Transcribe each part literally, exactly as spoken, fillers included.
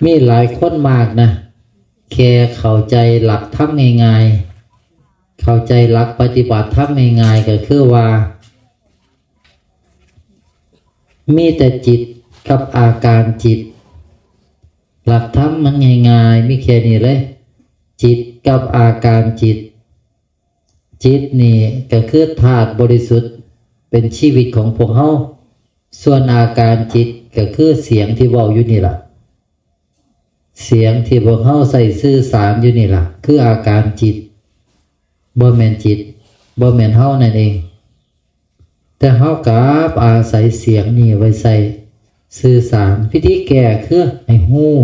มีหลายคนมากนะ แค่เข้าใจหลักธรรมง่ายๆ เข้าใจหลักปฏิบัติธรรมง่ายๆ ก็คือว่า มีแต่จิตกับอาการจิต หลักธรรมมันง่ายๆ มีแค่นี้เลย จิตกับอาการจิต จิตนี่ก็คือธาตุบริสุทธิ์ เป็นชีวิตของพวกเฮา ส่วนอาการจิตก็คือเสียงที่เว้าอยู่นี่ล่ะ เสียงที่พวกเฮาใช้สื่อสารอยู่นี่ล่ะ คืออาการจิต บ่แม่นจิต บ่แม่นเฮานั่นเอง แต่เฮากลับอาศัยเสียงนี่ไว้ใช้สื่อสาร วิธีแก้คือให้ฮู้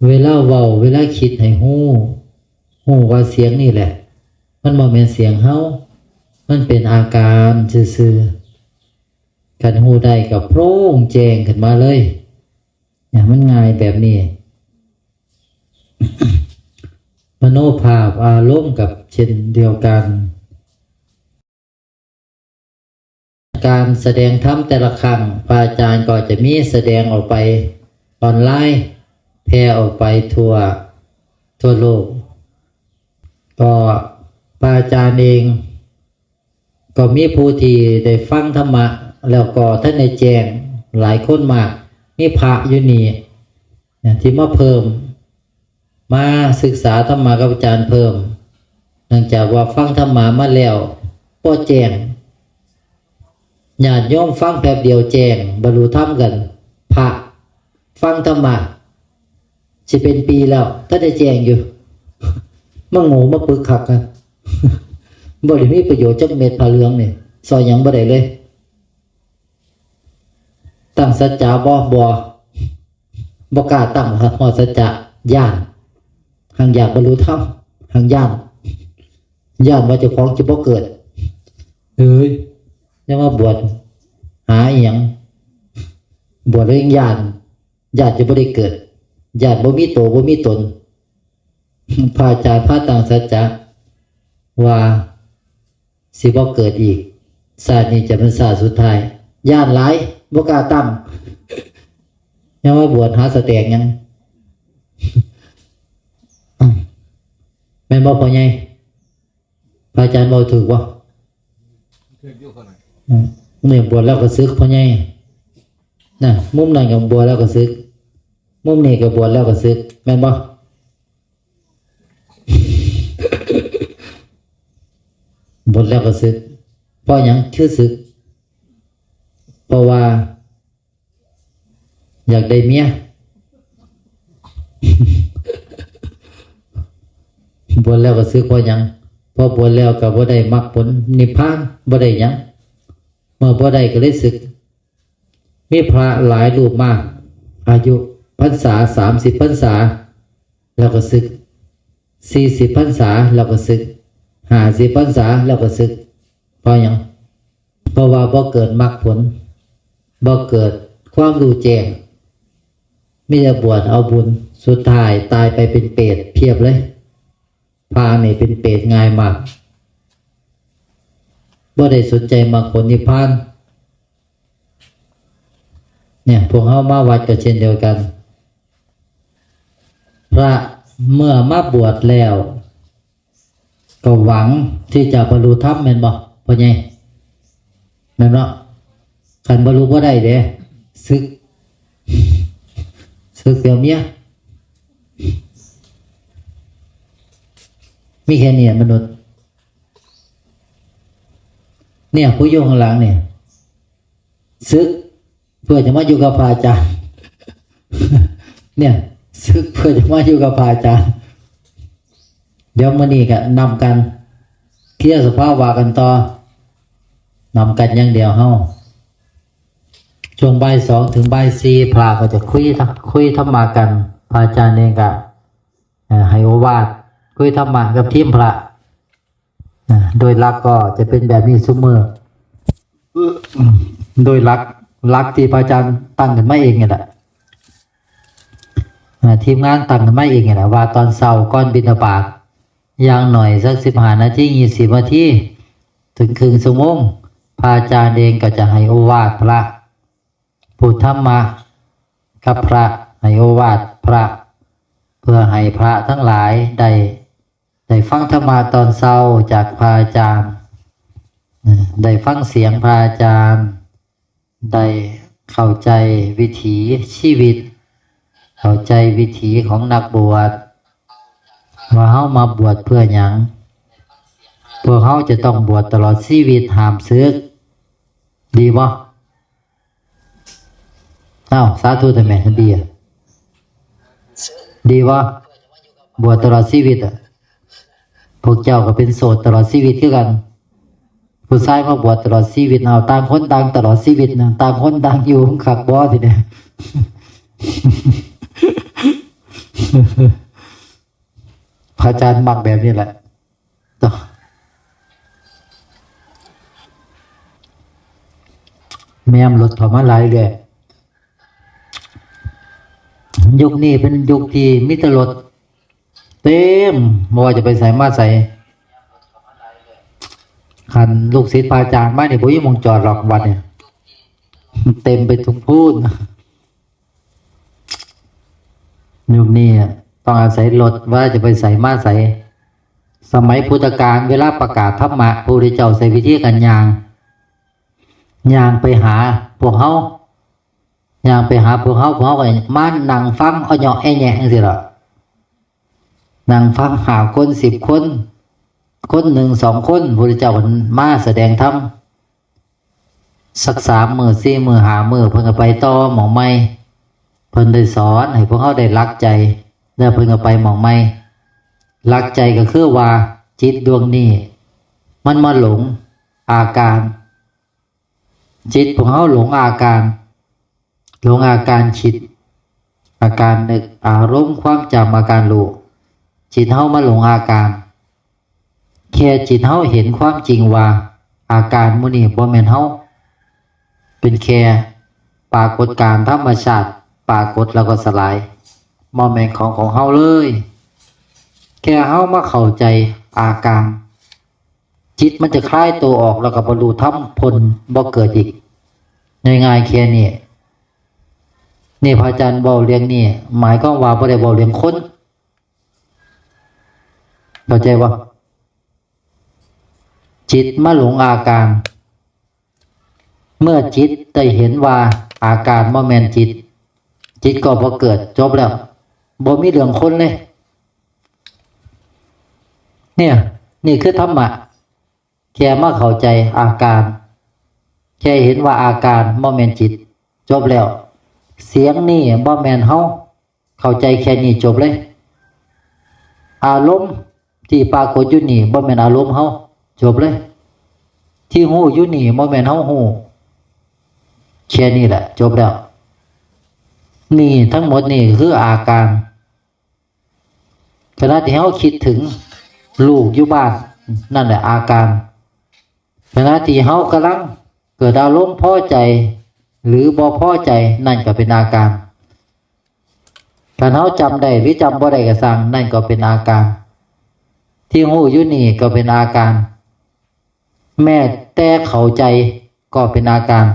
เวลาเว้า เวลาคิดให้ฮู้ ฮู้ว่าเสียงนี่แหละ มันบ่แม่นเสียงเฮา มันเป็นอาการซื่อๆ คันฮู้ได้ก็โพร่งแจ้งขึ้นมาเลย เนี่ย มันง่ายแบบนี้ มโนภาพอารมณ์กับเช่นเดียวกัน การแสดงธรรมแต่ละครั้ง พระอาจารย์ก็จะมีแสดงออกไปออนไลน์ แพร่ออกไปทั่ว ทั่วโลก ก็พระอาจารย์เอง ก็มีผู้ที่ได้ฟังธรรมะ แล้วก็ท่านได้แจ้งหลายคนมาก มีพระอยู่นี่นะที่มาเพิ่ม มาศึกษาธรรมะกับอาจารย์เพิ่ม เนื่องจากว่าฟังธรรมะมาแล้วบ่แจ้ง ญาติโยมฟังแป๊บเดียวแจ้ง บรรลุธรรมกัน พระฟังธรรมะ สิเป็นปีแล้ว ท่านได้แจ้งอยู่ มาโง่มาปึกคักนะ บ่ได้มีประโยชน์จักเม็ด พระเหลืองนี่ ซอยหยังบ่ได้เลย ตั้งสัจจะบ่ บ่ บ่กล้าตั้งฮอดสัจจะ ย้าน หังอยากบรรลุธรรม หังย้าน ย้านว่าเจ้าของจะบ่เกิด เอ้ย ยังมาบวช หาอีหยัง บวชแล้วยังย้าน ย้านจะบ่ได้เกิด ย้านบ่มีโตบ่มีตน พระอาจารย์พาตั้งสัจจะ ว่าสิบ่เกิดอีก ชาตินี้จะเป็นชาติสุดท้าย ย้านหลาย บ่กล้าตั้ง ยังมาบวชหาสแตกหยัง แม่นบ่พ่อใหญ่ พระอาจารย์เว้าถูกบ่ ถืกอยู่ข้างใน อืม เนี่ยบวชแล้วก็สึกพ่อใหญ่ นะ มุมนั้นก็บวชแล้วก็สึก มุมนี้ก็บวชแล้วก็สึก แม่นบ่ บวชแล้วก็สึก เพราะหยังคือสึก เพราะว่า อยากได้เมีย บวชแล้วก็สึกเพราะหยัง พอบวชแล้วก็บ่ได้มรรคผลนิพพาน บ่ได้หยัง เมื่อบ่ได้ก็เลยสึก มีพระหลายรูปมาก อายุพรรษาสามสิบพรรษา แล้วก็สึก สี่สิบพรรษา แล้วก็สึก ห้าสิบพรรษา แล้วก็สึก เพราะหยัง เพราะว่าบ่เกิดมรรคผล บ่เกิดความรู้แจ้ง มีแต่บวชเอาบุญ สุดท้ายตายไปเป็นเปรตเพียบเลย พระนี่เป็นเปรตง่ายมาก บ่ได้สนใจมรรคผลนิพพาน เนี่ย พวกเฮามาวัดก็เช่นเดียวกัน พระเมื่อมาบวชแล้ว ก็หวังที่จะบรรลุธรรม แม่นบ่ พ่อใหญ่ แม่นเนาะ คันบรรลุบ่ได้เด้ สึก สึกไปเอาเมีย มีแค่นี้มนุษย์ เนี่ย ผู้อยู่ข้างหลังเนี่ย สึกเพื่อจะมาอยู่กับพระอาจารย์ เนี่ย สึกเพื่อจะมาอยู่กับพระอาจารย์ เดี๋ยวมื้อนี้ก็นำกันเคลียร์สภาวะกันต่อ นำกันอย่างเดียวเฮา ช่วงบ่ายสองถึงบ่ายสี่ พระก็จะคุย คุยธรรมะกัน พระอาจารย์เองก็ อ่า ให้โอวาท คุยธรรมะกับทีมพระ อ่า โดยหลักก็จะเป็นแบบนี้ซุมื้อ โดยหลัก หลักที่พระอาจารย์ตั้งขึ้นมาเองนี่แหละ อ่า ทีมงานตั้งขึ้นมาเองนี่แหละ ว่าตอนเช้าก่อนบิณฑบาต อย่างน้อยสักสิบห้านาที ยี่สิบนาที ถึงครึ่งชั่วโมง พระอาจารย์เองก็จะให้โอวาทพระ พูดธรรมะกับพระ ให้โอวาทพระ เพื่อให้พระทั้งหลายได้ ได้ฟังธรรมะตอนเช้าจากพระอาจารย์ ได้ฟังเสียงพระอาจารย์ ได้เข้าใจวิถีชีวิต เข้าใจวิถีของนักบวช ว่าเฮามาบวชเพื่อหยัง พวกเฮาจะต้องบวชตลอดชีวิตห้ามสึก ดีบ่ อ้าว สาธุแต่แม่ดีอะ ดีบ่ บวชตลอดชีวิตอะ พวกเจ้าก็เป็นโสดตลอดชีวิตคือกัน ผู้ชายมาบวชตลอดชีวิต เอาต่างคนต่างตลอดชีวิตนะ ต่างคนต่างอยู่ คักบ่ทีเนี้ย พระอาจารย์มักแบบนี้แหละ แม่มรถเข้ามาหลายเลย ยุคนี้เป็นยุคที่มีแต่รถเต็ม บ่ว่าจะไปไสมาไส คันลูกศิษย์พระอาจารย์มานี่บ่มีหม่องจอดหรอกวัดเนี่ย เต็มไปทุกพูน ยุคนี้อะต้องอาศัยรถว่าจะไปไสมาไส สมัยพุทธกาลเวลาประกาศธรรมะ พระพุทธเจ้าใช้วิธีการย่าง ย่างไปหาพวกเฮา ย่างไปหาพวกเฮา พวกเฮาก็มานั่งฟังเอาเหยาะแอะแหยะจังซี่ล่ะ นั่งฟังห้าคน สิบคน คนหนึ่งสองคน พระพุทธเจ้าก็มาแสดงธรรม สักสามมื้อ สี่มื้อ ห้ามื้อ เพิ่นก็ไปต่อหม่องใหม่ เพิ่นได้สอนให้พวกเฮาได้หลักใจ แล้วเพิ่นก็ไปหม่องใหม่ หลักใจก็คือว่าจิตดวงนี้ มันมาหลงอาการ จิตของเฮาหลงอาการ หลงอาการคิด อาการนึก อารมณ์ ความจำ อาการรู้ จิตเฮามาหลงอาการ แค่จิตเฮาเห็นความจริงว่า อาการหมู่นี้บ่แม่นเฮา เป็นแค่ปรากฏการณ์ธรรมชาติ ปรากฏแล้วก็สลาย บ่แม่นของของเฮาเลย แค่เฮามาเข้าใจอาการ จิตมันจะคลายตัวออกแล้วก็บรรลุธรรมพ้นบ่เกิดอีก ง่ายๆแค่นี้ นี่พระอาจารย์เว้าเรื่องนี้ หมายความว่าบ่ได้เว้าเรื่องคน เข้าใจบ่ จิตมาหลงอาการ เมื่อจิตได้เห็นว่าอาการบ่แม่นจิต จิตก็บ่เกิด จบแล้ว บ่มีเรื่องคนเลย เนี่ย นี่คือธรรมะ แค่มาเข้าใจอาการ แค่เห็นว่าอาการบ่แม่นจิต จบแล้ว เสียงนี่บ่แม่นเฮา เข้าใจแค่นี้จบเลย อารมณ์ที่ปรากฏอยู่นี่บ่แม่นอารมณ์เฮา จบเลย ที่ฮู้อยู่นี่บ่แม่นเฮาฮู้ แค่นี้แหละ จบแล้ว นี่ทั้งหมดนี่คืออาการ ขณะที่เฮาคิดถึงลูกอยู่บ้าน นั่นแหละอาการ ขณะที่เฮากำลังเกิดอารมณ์พอใจ หรือบ่พอใจ นั่นก็เป็นอาการ คันเฮาจำได้หรือจำบ่ได้ก็ซ่าง นั่นก็เป็นอาการ ที่ฮู้อยู่นี่ก็เป็นอาการ แม้แต่เข้าใจก็เป็นอาการ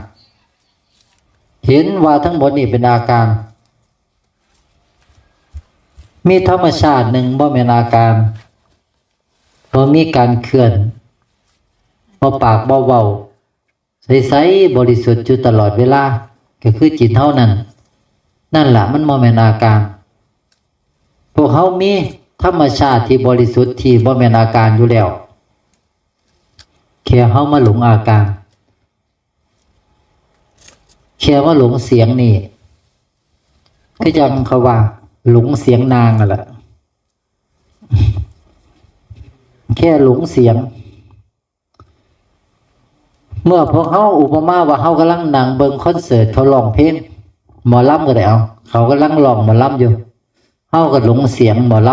เห็นว่าทั้งหมดนี่เป็นอาการ มีธรรมชาติหนึ่งบ่แม่นอาการ บ่มีการเคลื่อน บ่ปากบ่เว้า ใสๆบริสุทธิ์อยู่ตลอดเวลา ก็คือจิตเฮานั่น นั่นล่ะมันบ่แม่นอาการ พวกเฮามีธรรมชาติที่บริสุทธิ์ที่บ่แม่นอาการอยู่แล้ว แค่เฮามาหลงอาการ แค่มาหลงเสียงนี่ คือจั่งเขาว่า หลงเสียงนางนั่นแหละ แค่หลงเสียง เมื่อพวกเฮาอุปมาว่าเฮากำลังนั่งเบิ่งคอนเสิร์ตเขาร้องเพลง หมอลำก็ได้เอา เขากำลังร้องหมอลำอยู่ เฮาก็หลงเสียงหมอล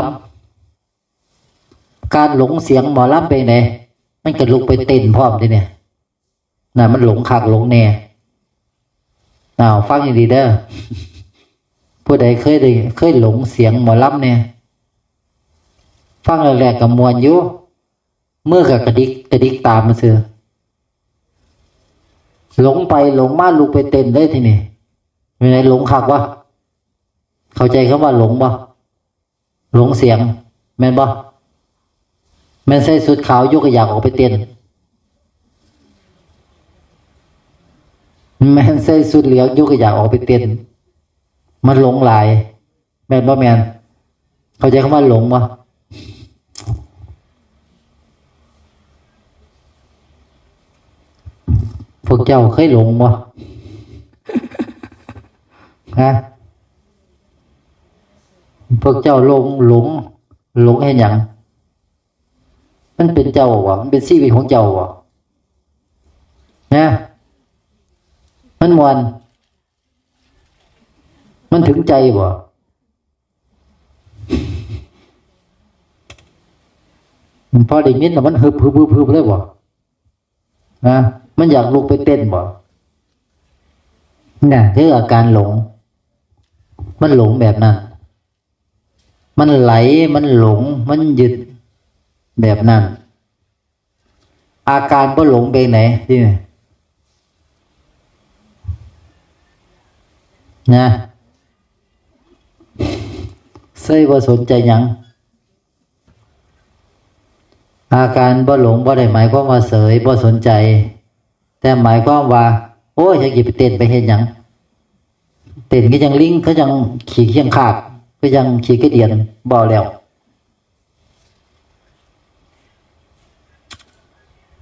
ำ การหลงเสียงหมอลำเป็นไง มันก็ลุกไปเต้นพร้อมทีเนี่ย น่ะ มันหลงคักหลงแน่ อ้าว ฟังดีๆเด้อ ผู้ใดเคยได้ เคยหลงเสียงหมอลำเนี่ย ฟังแรกๆก็ม่วนอยู่ มือก็กระดิกกระดิกตามซื่อ หลงไปหลงมาลุกไปเต้นเลยทีนี้ เป็นไง หลงคักวะ เข้าใจคำว่าหลงบ่ หลงเสียง แม่นบ่ แม่นใส่ชุดขาวอยู่ก็อยากออกไปเต้น แม่นใส่ชุดเหลืองอยู่ก็อยากออกไปเต้น มันหลงหลาย แม่นบ่แม่น เข้าใจคำว่าหลงบ่ พวกเจ้าเคยหลงบ่ ฮะ พวกเจ้าหลง หลง หลงเฮ็ดหยัง มันเป็นเจ้าบ่ มันเป็นชีวิตของเจ้าบ่ นะ มันม่วน มันถึงใจบ่ พอได้ยินแล้วมันฮึบฮึบฮึบฮึบเลยบ่ นะ มันอยากลุกไปเต้นบ่ เนี่ย คืออาการหลง มันหลงแบบนั้น มันไหล มันหลง มันยึด แบบนั้น อาการบ่หลงเป็นไหน ที่นี่ นะ เซยบ่สนใจหยัง อาการบ่หลงบ่ได้หมายความว่าเสย บ่สนใจ แต่หมายความว่า โอ้ย อยากสิไปเต้นไปเฮ็ดหยัง เต้นคือจั่งลิง คือจั่งขี้เคียงคาก คือจั่งขี้กระเดียน บ่เอาแล้ว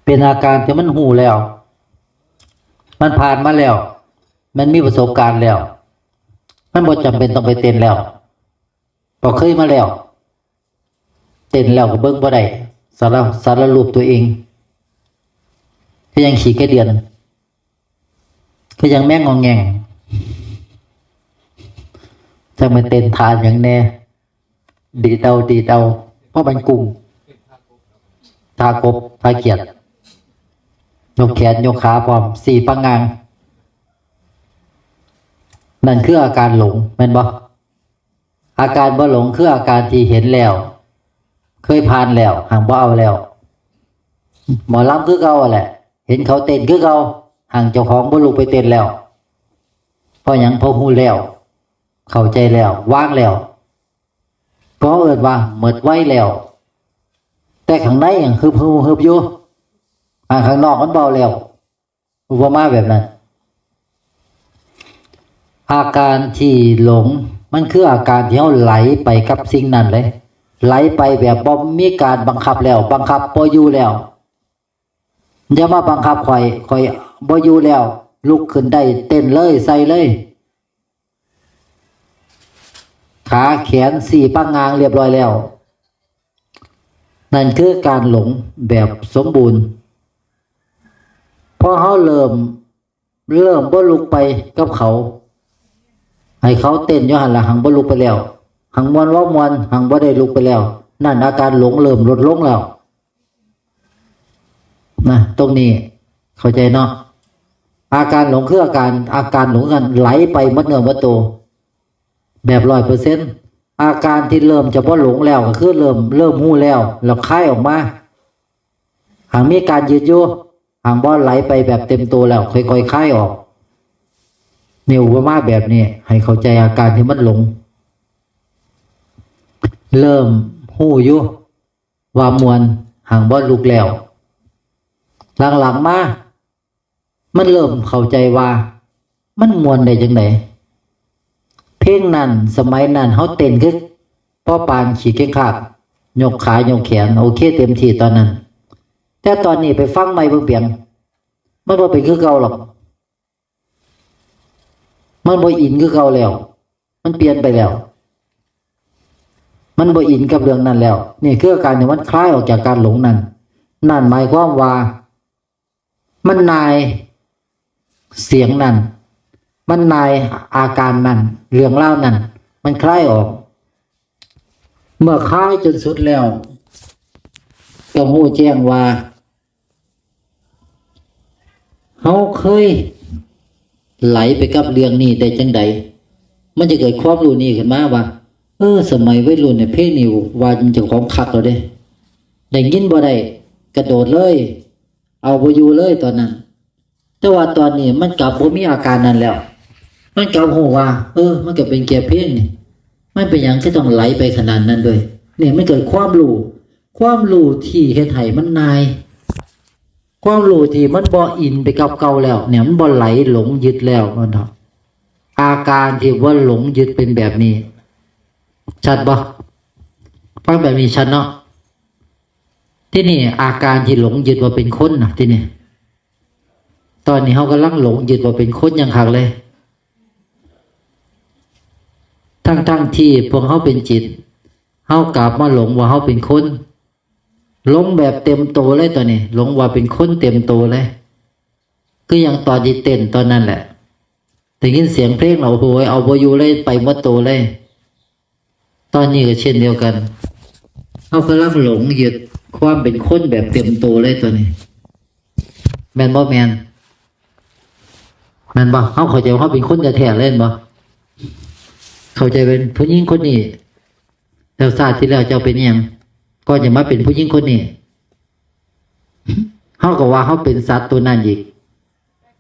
เป็นอาการที่มันฮู้แล้ว มันผ่านมาแล้ว มันมีประสบการณ์แล้ว มันบ่จำเป็นต้องไปเต้นแล้ว เพราะเคยมาแล้ว เต้นแล้วก็เบิ่งบ่ได้ สาร สารรูปตัวเอง คือจั่งขี้กระเดียน คือจั่งแมงงองแงง จั่งมาเต้นท่าหยังแน่ ดีดเอา ดีดเอา เพราะมันกุ้ง ท่ากบ ท่าเขียด ยกแขน ยกขาพร้อม สี่ปังงาง นั่นคืออาการหลง แม่นบ่ อาการบ่หลงคืออาการที่เห็นแล้ว เคยผ่านแล้ว หั้งบ่เอาแล้ว หมอลำคือเก่าแหละ เห็นเขาเต้นคือเก่า หั้งเจ้าของบ่ลุกไปเต้นแล้ว เพราะหยัง เพราะฮู้แล้ว เข้าใจแล้ว วางแล้ว ก็เอิ้นว่าหมดไวแล้ว แต่ข้างในยังฮึบๆๆ อยู่ อ่า ข้างนอกมันเบาแล้ว อุปมาแบบนั้น อาการที่หลง มันคืออาการที่เราไหลไปกับสิ่งนั้นเลย ไหลไปแบบบ่มีการบังคับแล้ว บังคับบ่อยู่แล้ว อย่ามาบังคับข่อย ข่อยบ่อยู่แล้ว ลุกขึ้นได้ เต้นเลย ใส่เลย ขาแขนสี่ปังงางเรียบร้อยแล้ว นั่นคือการหลงแบบสมบูรณ์ พอเราเริ่ม เริ่มบ่ลุกไปกับเขา ให้เขาเต้นอยู่หั่นล่ะ หั้งบ่ลุกไปแล้ว หั้งม่วนเว้าม่วน หั้งบ่ได้ลุกไปแล้ว นั่นอาการหลงเริ่มลดลงแล้ว นะ ตรงนี้เข้าใจเนาะ อาการหลงคืออาการ อาการหลงคือกัน ไหลไปหมดเนื้อหมดตัว แบบร้อยเปอร์เซ็นต์ อาการที่เริ่มจะบ่หลงแล้วก็คือเริ่ม เริ่มฮู้แล้ว แล้วคายออกมา หั้งมีการยึดอยู่ หั้งบ่ไหลไปแบบเต็มตัวแล้ว ค่อยๆ คายออก นี่อุปมาแบบนี้ ให้เข้าใจอาการที่มันหลง เริ่มฮู้อยู่ ว่าม่วน หั้งบ่ลุกแล้ว หลังๆ มา มันเริ่มเข้าใจว่า มันม่วนได้จั่งใด เพลงนั้น สมัยนั้น เฮาเต้นคือ ปอปานขี้เกียจคาด ยกขา ยกแขน โอเค เต็มที่ตอนนั้น แต่ตอนนี้ไปฟังใหม่เบิ่งเปียง มันบ่เป็นคือเก่าหรอก มันบ่อินคือเก่าแล้ว มันเปลี่ยนไปแล้ว มันบ่อินกับเรื่องนั้นแล้ว นี่คืออาการที่มันคลายออกจากการหลงนั่น นั่นหมายความว่า มันนายเสียงนั่น มันนายอาการนั่น เรื่องราวนั่น มันคลายออก เมื่อคลายจนสุดแล้ว ก็ฮู้แจ้งว่า เฮาเคยไหลไปกับเรื่องนี้ได้จั่งใด มันจะเกิดความรู้นี้ขึ้นมาว่า เออ สมัยวัยรุ่นเนี่ย เพลงนี้ว่ามันเจ้าของคักแล้วเด้ ได้ยินบ่ได้ กระโดดเลย เอาบ่อยู่เลยตอนนั้น แต่ว่าตอนนี้มันกลับบ่มีอาการนั้นแล้ว มันกลับฮู้ว่า เออ มันก็เป็นแค่เพลงนี่ มันเป็นหยังคือต้องไหลไปขนาดนั้นด้วย เนี่ยมันเกิดความรู้ ความรู้ที่เฮ็ดให้มันนาย ความรู้ที่มันบ่อินไปกับเก่าแล้ว เนี่ยมันบ่ไหลหลงยึดแล้วมันเนาะ อาการที่ว่าหลงยึดเป็นแบบนี้ ชัดบ่ ฟังแบบนี้ชัดเนาะ ที่นี่อาการที่หลงยึดว่าเป็นคนนะที่นี่ ตอนนี้เขากำลังหลงยึดว่าเป็นคนอย่างคักเลย ทั้งๆ ที่พวกเขาเป็นจิต เขากลับมาหลงว่าเขาเป็นคน หลงแบบเต็มตัวเลยตอนนี้ หลงว่าเป็นคนเต็มตัวเลย คืออย่างตอนที่เต้นตอนนั้นแหละ ได้ยินเสียงเพลงแล้ว โอ้โห เอาบ่อยู่เลย ไปหมดตัวเลย ตอนนี้ก็เช่นเดียวกัน เขากำลังหลงยึดความเป็นคนแบบเต็มตัวเลยตอนนี้ แม่นบ่แม่น แม่นบ่ เขาเข้าใจว่าเขาเป็นคนแท้ๆเลยแม่นบ่ เข้าใจเป็นผู้หญิงคนนี้ แล้วชาติที่แล้วเจ้าเป็นอิหยัง ก่อนจะมาเป็นผู้หญิงคนนี้ เขาก็ว่าเขาเป็นสัตว์ตัวนั้นอีก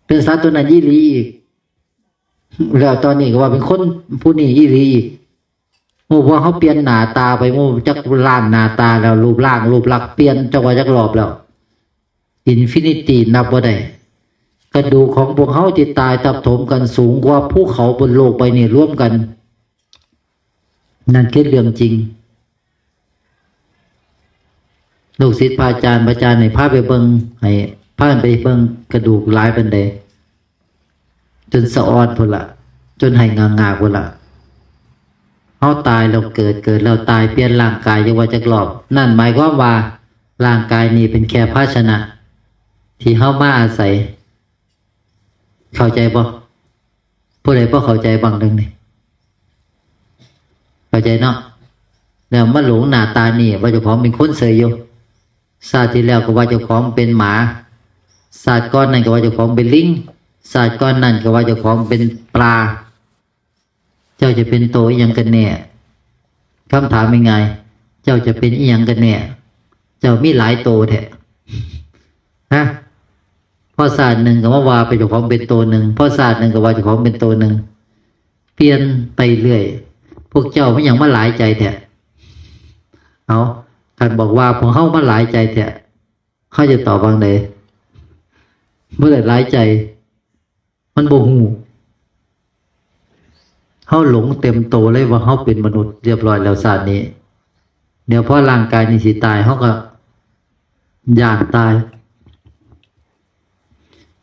เป็นสัตว์ตัวนั้นอีหลีอีก แล้วตอนนี้ก็ว่าเป็นคนผู้นี้อีหลีอีก โอ้ พอเขาเปลี่ยนหน้าตาไป โอ้ จักล้านหน้าตาแล้ว รูปร่าง รูปลักษณ์เปลี่ยนจักว่าจักรอบแล้ว อินฟินิตี้นับบ่ได้ กระดูกของพวกเขาที่ตายทับถมกันสูงกว่าภูเขาบนโลกใบนี้รวมกัน นั่นคือเรื่องจริง ลูกศิษย์พระอาจารย์ พระอาจารย์ให้พาไปเบิ่ง ให้พาไปเบิ่งกระดูกหลายปานใด จนสะออนพุ้นละ จนให้งางๆพุ้นละ เฮาตายแล้วเกิด เกิดแล้วตาย เปลี่ยนร่างกายจักว่าจักรอบ นั่นหมายความว่าร่างกายนี้เป็นแค่ภาชนะ ที่เฮามาอาศัย เข้าใจบ่ ผู้ใดบ่เข้าใจบ้างเรื่องนี้ เข้าใจเนาะ แล้วมาหลงหน้าตานี่ว่าเจ้าของเป็นคนเสยอยู่ ชาติที่แล้วก็ว่าเจ้าของเป็นหมา ชาติก่อนนั้นก็ว่าเจ้าของเป็นลิง ชาติก่อนนั้นก็ว่าเจ้าของเป็นปลา เจ้าจะเป็นโตอีหยังกันแน่ คำถามง่ายๆ เจ้าจะเป็นอีหยังกันแน่ เจ้ามีหลายโตแท้ ฮะ พอชาติหนึ่งก็มาว่าเป็นเจ้าของเป็นโตหนึ่ง พอชาติหนึ่งก็ว่าเจ้าของเป็นโตหนึ่ง เปลี่ยนไปเรื่อย พวกเจ้ามันหยังมาหลายใจแท้ เอา คันบอกว่าพวกเฮามาหลายใจแท้ เฮาจะตอบว่าไง บ่ได้หลายใจ มันบ่ฮู้ เฮาหลงเต็มโตเลยว่าเฮาเป็นมนุษย์เรียบร้อยแล้วชาตินี้ เดี๋ยวพอร่างกายนี้สิตาย เฮาก็ย้านตาย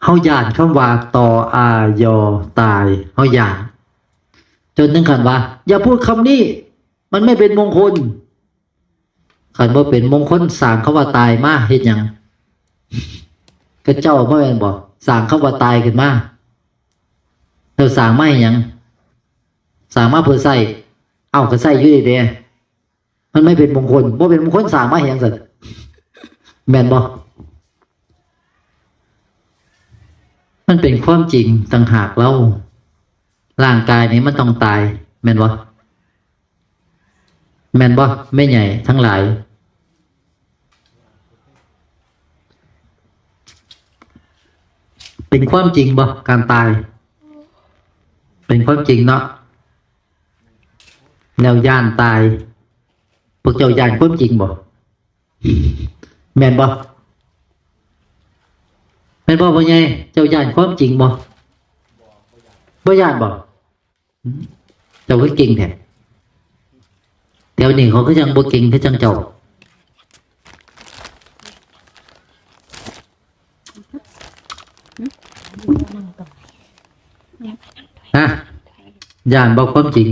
เฮาย้านคำว่า ตอ อา ยอ ตาย เฮาย้าน จนถึงขั้นว่า อย่าพูดคำนี้ มันไม่เป็นมงคล คันบ่เป็นมงคล สร้างคำว่าตายมาเฮ็ดหยัง กะเจ้ามาแม่นบ่ สร้างคำว่าตายขึ้นมา แล้วสร้างมาให้หยัง สร้างมาเพื่อใช้ เอ้า ก็ใช้อยู่ดีเด้ มันไม่เป็นมงคล บ่เป็นมงคล สร้างมาให้หยังซั่น แม่นบ่ มันเป็นความจริงต่างหากเล่า ร่างกายนี้มันต้องตาย แม่นบ่ แม่นบ่ แม่ใหญ่ทั้งหลาย เป็นความจริงบ่ การตาย เป็นความจริงเนาะ แล้วย้านตาย พวกเจ้าย้านความจริงบ่ แม่นบ่ แม่นบ่ พ่อใหญ่ เจ้าย้านความจริงบ่ บ่ย้านบ่ เจ้าคือเก่งแท้ แถวนี้เขาคือจั่งบ่เก่งคือจั่งเจ้า ฮะ ย้านบ่ความจริง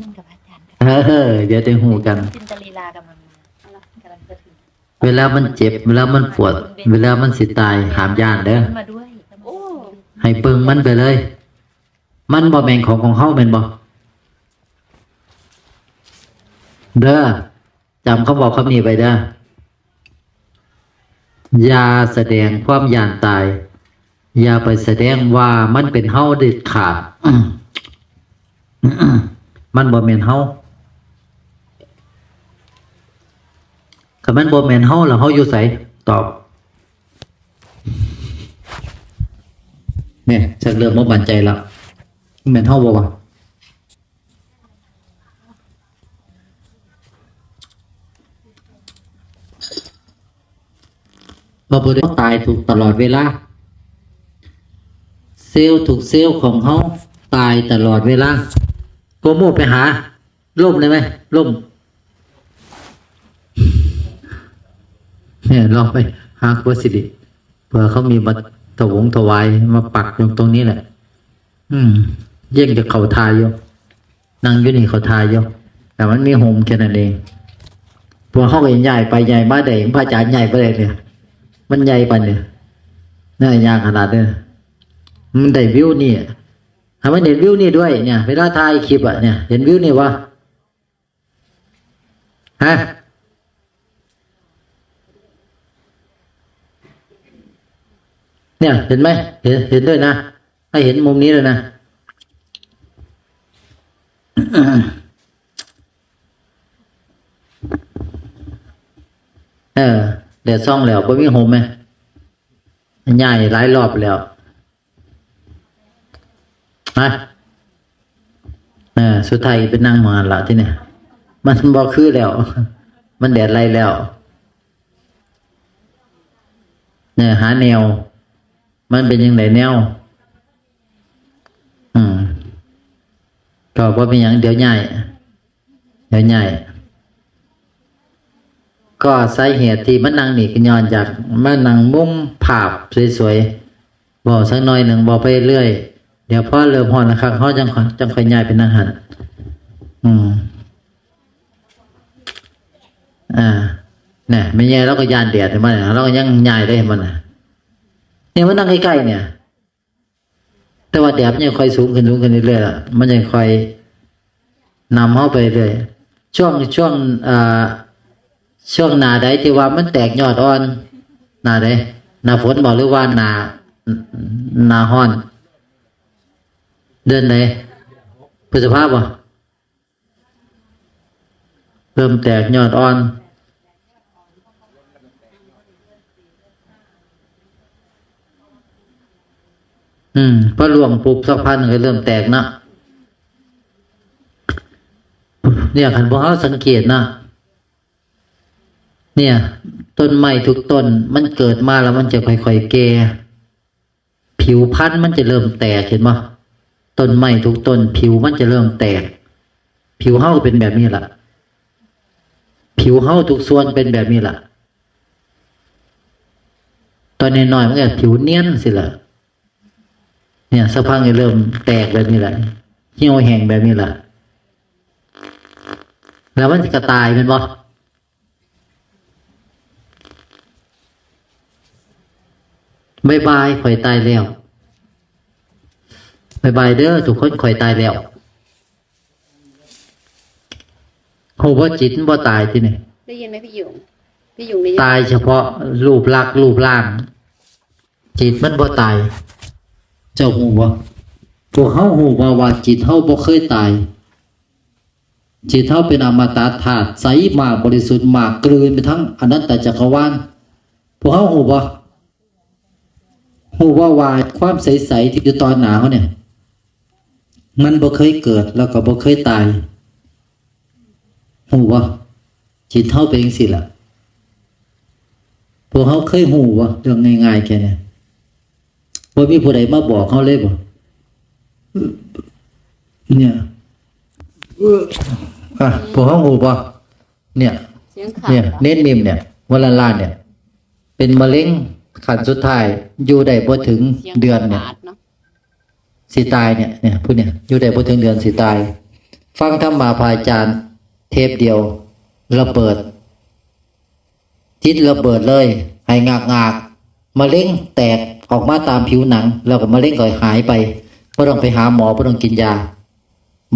นั่งกับอาจารย์ เออ เดี๋ยวจะฮู้กัน จินตลีลากำลังมากำลังจะถึง เวลามันเจ็บ เวลามันปวด เวลามันสิตาย ห้ามย้านเด้อ มาด้วย โอ้ ให้เบิ่งมันไปเลย มันบ่แม่นของของเฮาแม่นบ่ เด้อ จำคำบอกคำนี้ไว้เด้อ อย่าแสดงความย้านตาย อย่าไปแสดงว่ามันเป็นเฮาเด็ดขาด มันบ่แม่นเฮา คันมันบ่แม่นเฮา แล้วเฮาอยู่ไส ตอบ เนี่ย ชักเริ่มบ่มั่นใจแล้ว แม่นเฮาบ่วะ พระพุทธเจ้าตายทุกตลอดเวลา เซลล์ทุกเซลล์ของเฮาตายตลอดเวลา โกโมไปหา ล่มได้ไหม ล่ม เนี่ยลองไปหาครัวสิริ เผื่อเขามีมาถวงถวาย มาปักตรงตรงนี้แหละ อืม เยี่ยงจะเข้าทายอยู่ นั่งอยู่นี่เข้าทายอยู่ แต่มันมีโฮมแค่นั้นเอง พวกเขาก็ย้ายไปย้ายมาได้ พระอาจารย์ย้ายไปได้เนี่ย มันใหญ่ปานเนี่ย น่ายากขนาดเนี่ย มันได้วิวนี่ ถ้ามันเห็นวิวนี่ด้วยเนี่ย เวลาถ่ายคลิปอะเนี่ย เห็นวิวนี่วะ ฮะ เนี่ย เห็นไหม เห็น เห็นด้วยนะ ให้เห็นมุมนี้เลยนะ เออ แดดส่องแล้ว บ่มีโฮมไหม ย้ายหลายรอบแล้ว ฮะ เออ สุดท้ายเป็นนั่งหมอนละที่เนี่ย มันบ่คือแล้ว มันแดดไล่แล้ว เนี่ย หาแนว มันเป็นยังไงแนว อืม ก็บ่เป็นหยัง เดี๋ยวย้าย เดี๋ยวย้าย ก็สาเหตุที่มันนั่งนี่ก็ย้อนจากมานั่งมุมภาพสวยๆ เว้าสักหน่อยหนึ่ง เว้าไปเรื่อย เดี๋ยวพอเริ่มฮ้อนแล้วครับ เฮาจั่งค่อย จั่งค่อยย้ายไปนั่งหั่น อืม อ่า เนี่ย แม่ใหญ่เราก็ย้านแดด เห็นบ่เนี่ย เราก็ยังย้ายได้ เห็นบ่น่ะ เนี่ย มานั่งใกล้ๆ เนี่ย แต่ว่าแดดมันยังค่อยสูงขึ้น สูงขึ้นเรื่อยๆ ล่ะ มันยังค่อยนำเฮาไปเรื่อย ช่วง ช่วง อ่า ช่วงหน้าใดที่ว่ามันแตกยอดอ่อน หน้าใด หน้าฝนบ่ หรือว่าหน้า หน้าฮ้อน เดือนใด พฤษภาบ่ เริ่มแตกยอดอ่อน อืม พอร่วงปุ๊บ สักพักหนึ่งก็เริ่มแตกเนาะ เนี่ย คันพวกเราสังเกตเนาะ เนี่ย ต้นไม้ทุกต้น มันเกิดมาแล้วมันจะค่อยๆ แก่ ผิวพรรณมันจะเริ่มแตก เห็นบ่ ต้นไม้ทุกต้น ผิวมันจะเริ่มแตก ผิวเฮาก็เป็นแบบนี้ล่ะ ผิวเฮาทุกส่วนเป็นแบบนี้ล่ะ ตอนน้อยๆ มันก็ผิวเนียนสิล่ะ เนี่ย สักพักก็เริ่มแตกแบบนี้ล่ะ เหี่ยวแห้งแบบนี้ล่ะ แล้วมันก็ตายแม่นบ่ บ๊ายบาย ข่อยตายแล้ว บ๊ายบายเด้อทุกคน ข่อยตายแล้ว ฮู้ว่าจิตมันบ่ตายที่นี่ ได้ยินไหมพี่หยง พี่หยงได้ยิน ตายเฉพาะรูปลักษณ์รูปร่าง จิตมันบ่ตาย เจ้าฮู้บ่ พวกเฮาฮู้บ่ว่าจิตเฮาบ่เคยตาย จิตเฮาเป็นอมตะธาตุใสมาก บริสุทธิ์มาก กลืนไปทั้งอนันตจักรวาล พวกเฮาฮู้บ่ ฮู้บ่ว่าความใสๆ ที่อยู่ต่อหน้าเฮาเนี่ย มันบ่เคยเกิดแล้วก็บ่เคยตาย ฮู้บ่ จิตเฮาเป็นจังซี่ล่ะ พวกเฮาเคยฮู้บ่ เรื่องง่ายๆ แค่เนี้ย บ่มีผู้ใดมาบอกเฮาเลยบ่ เนี่ย อ่ะ พวกเฮาฮู้บ่ เนี่ย เสียงขาด เนี่ย เหรอ เน้นมิมเนี่ย วลาลาเนี่ย เป็นมะเร็งขั้นสุดท้าย อยู่ได้บ่ถึง เสียง เดือนเนี่ย ขาดเนาะ สิตายเนี่ย เนี่ย ผู้เนี่ย อยู่ได้บ่ถึงเดือนสิตาย ฟังธรรมาพระอาจารย์เทปเดียว ระเบิด จิตระเบิดเลย หายงากๆ มะเร็งแตกออกมาตามผิวหนัง แล้วก็มะเร็งก็หายไป บ่ต้องไปหาหมอ บ่ต้องกินยา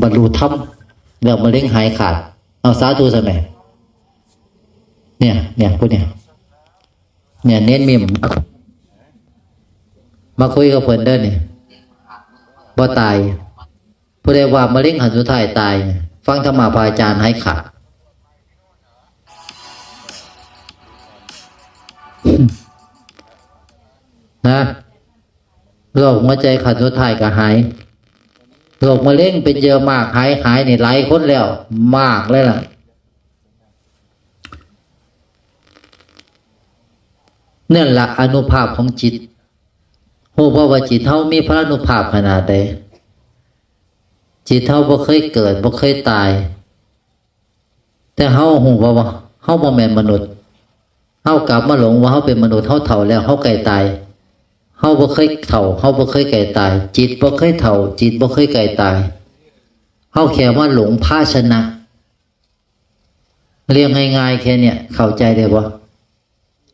บรรลุธรรม แล้วมะเร็งหายขาด เอาสาธุซะแหม เนี่ย เนี่ย ผู้เนี่ย เนี่ย เน้นมิม มาคุยกับเพิ่นเด้อนี่ บ่ตาย ผู้ใดว่ามะเร็งขั้นสุดท้ายตาย ฟังธรรมาพระอาจารย์หายขาด นะ โรคหัวใจขั้นสุดท้ายก็หาย โรคมะเร็งเป็นเยอะมาก หาย หายนี่หลายคนแล้ว มากเลยล่ะ เ นั่นละอนุภาพของจิต ฮู้บ่ว่าจิตเฮามีพลานุภาพขนาดใด จิตเฮาบ่เคยเกิด บ่เคยตาย แต่เฮาฮู้บ่ว่าเฮาบ่แม่นมนุษย์ เฮากลับมาหลงว่าเฮาเป็นมนุษย์ เฮาเฒ่าแล้ว เฮาใกล้ตาย เฮาบ่เคยเฒ่า เฮาบ่เคยใกล้ตาย จิตบ่เคยเฒ่า จิตบ่เคยใกล้ตาย เฮาแค่มาหลงภาชนะ เรียกง่ายๆแค่เนี่ย เข้าใจได้บ่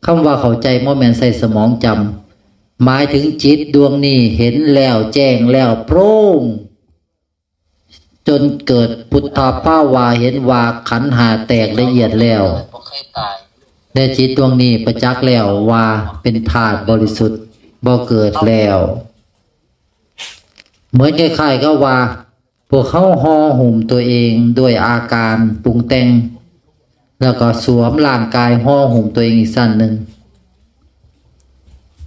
คำว่าเข้าใจบ่แม่นใช้สมองจำ หมายถึงจิตดวงนี้เห็นแล้วแจ้งแล้วโพร่ง จนเกิดปุถะภาวะ เห็นว่าขันธ์ห้าแตกละเอียดแล้ว และจิตดวงนี้ประจักษ์แล้วว่าเป็นธาตุบริสุทธิ์ บ่เกิดแล้ว เหมือนคล้ายๆกับว่า พวกเขาห่อหุ้มตัวเองด้วยอาการปรุงแต่ง แล้วก็สวมร่างกายห่อหุ้มตัวเองอีกชั้นหนึ่ง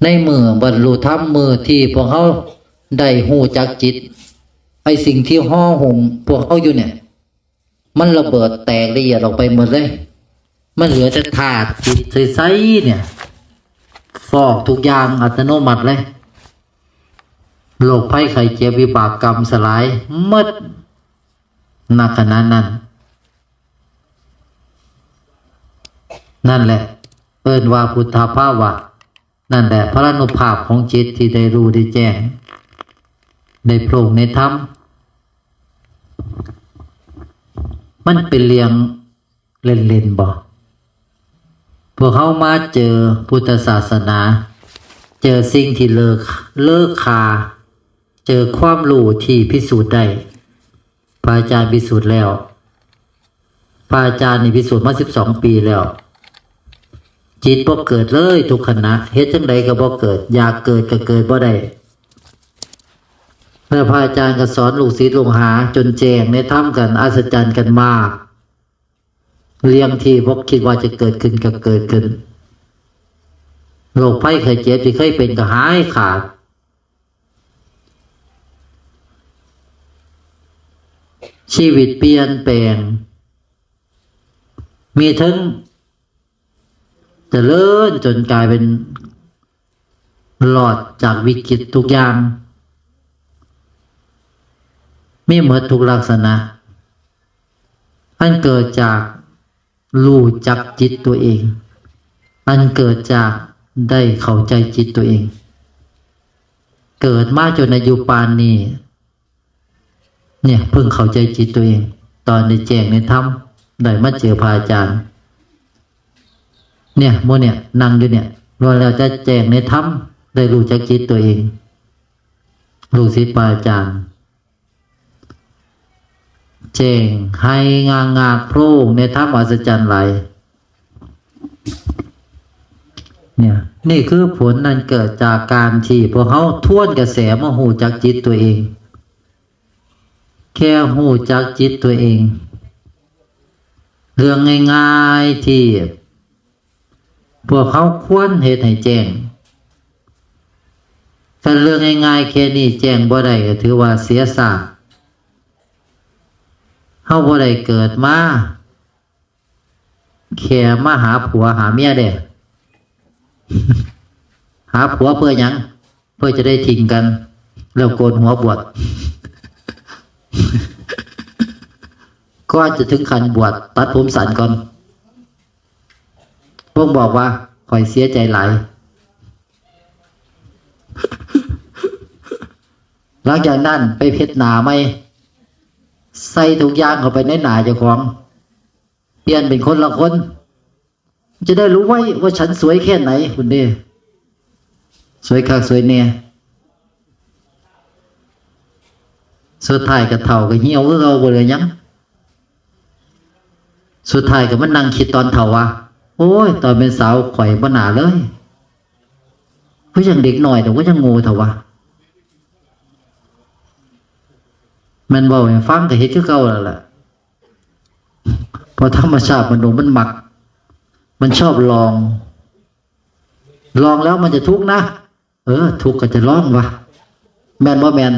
ในมื้อบรรลุธรรม มื้อที่พวกเขาได้ฮู้จักจิต ไอ้สิ่งที่ห่อหุ้มพวกเขาอยู่เนี่ย มันระเบิดแตกละเอียดออกไปหมดเลย มันเหลือแต่ธาตุจิตใสๆเนี่ย ฟอกทุกอย่างอัตโนมัติเลย โรคภัยไข้เจ็บวิบากกรรมสลายหมด ณ ขณะนั้น นั่นแหละ เอิ้นว่าปุถะภาวะ นั่นแหละ พลานุภาพของจิตที่ได้รู้ได้แจ้ง ได้โพร่งในธรรม มันเป็นเรื่องเล่นๆบ่ พวกเขามาเจอพุทธศาสนา เจอสิ่งที่เลิก เลิกคา เจอความรู้ที่พิสูจน์ได้ พระอาจารย์พิสูจน์แล้ว พระอาจารย์นี่พิสูจน์มาสิบสองปีแล้ว จิตบ่เกิดเลยทุกขณะ เฮ็ดจั่งใดก็บ่เกิด อยากเกิดก็เกิดบ่ได้ แล้วพระอาจารย์ก็สอนลูกศิษย์ลูกหาจนแจ้งในธรรมกัน อัศจรรย์กันมาก เรื่องที่บ่คิดว่าจะเกิดขึ้นก็เกิดขึ้น โรคภัยไข้เจ็บที่เคยเป็นก็หายขาด ชีวิตเปลี่ยนแปลง มีทั้งเจริญจนกลายเป็นรอดจากวิกฤตทุกอย่าง มีหมดทุกลักษณะ อันเกิดจากรู้จักจิตตัวเอง อันเกิดจากได้เข้าใจจิตตัวเอง เกิดมาจนอายุปานนี้ เนี่ยเพิ่งเข้าใจจิตตัวเอง ตอนได้แจ้งในธรรม ได้มาเจอพระอาจารย์ เนี่ยหมู่เนี่ยนั่งอยู่เนี่ยล้วนแล้วแต่แจ้งในธรรม ได้รู้จักจิตตัวเอง ลูกศิษย์พระอาจารย์ แจ้งไฮงางากโพร่งในธรรมอัศจรรย์หลาย เนี่ย นี่คือผลนั่นเกิดจากการที่พวกเขาทวนกระแสมาฮู้จักจิตตัวเอง แค่ฮู้จักจิตตัวเอง เรื่องง่ายๆที่พวกเขาควรเฮ็ดให้แจ้ง ถ้าเรื่องง่ายๆแค่นี้แจ้งบ่ได้ก็ถือว่าเสียชาติ เฮาบ่ได้เกิดมา แค่มาหาผัวหาเมียเด้ หาผัวเพื่อหยัง เพื่อจะได้ทิ้งกัน แล้วโกนหัวบวช ก็จะถึงขั้นบวชตัดผมสั้นก่อน บ่งบอกว่าข้อยเสียใจหลาย หลังจากนั้นไปเฮ็ดหน้าใหม่ ใส่ทุกอย่างเข้าไปในหน้าเจ้าของ เปลี่ยนเป็นคนละคน จะได้รู้ไว้ว่าฉันสวยแค่ไหน คุณเด้ สวยคักสวยแน่ สุดท้ายก็เฒ่าก็เหี่ยวคือเก่า บ่เหลือหยัง สุดท้ายก็มานั่งคิดตอนเฒ่าว่า โอ้ย ตอนเป็นสาวข่อยบ่น่าเลย คือยังเด็กน้อยแต่ว่ายังโง่เถาะวะ แม่นเว้าให้ฟังก็เฮ็ดคือเก่าแล้วล่ะ เพราะธรรมชาติมนุษย์มันมัก มันชอบลอง ลองแล้วมันจะทุกข์นะ เออ ทุกข์ก็จะลองวะ แม่นบ่แม่น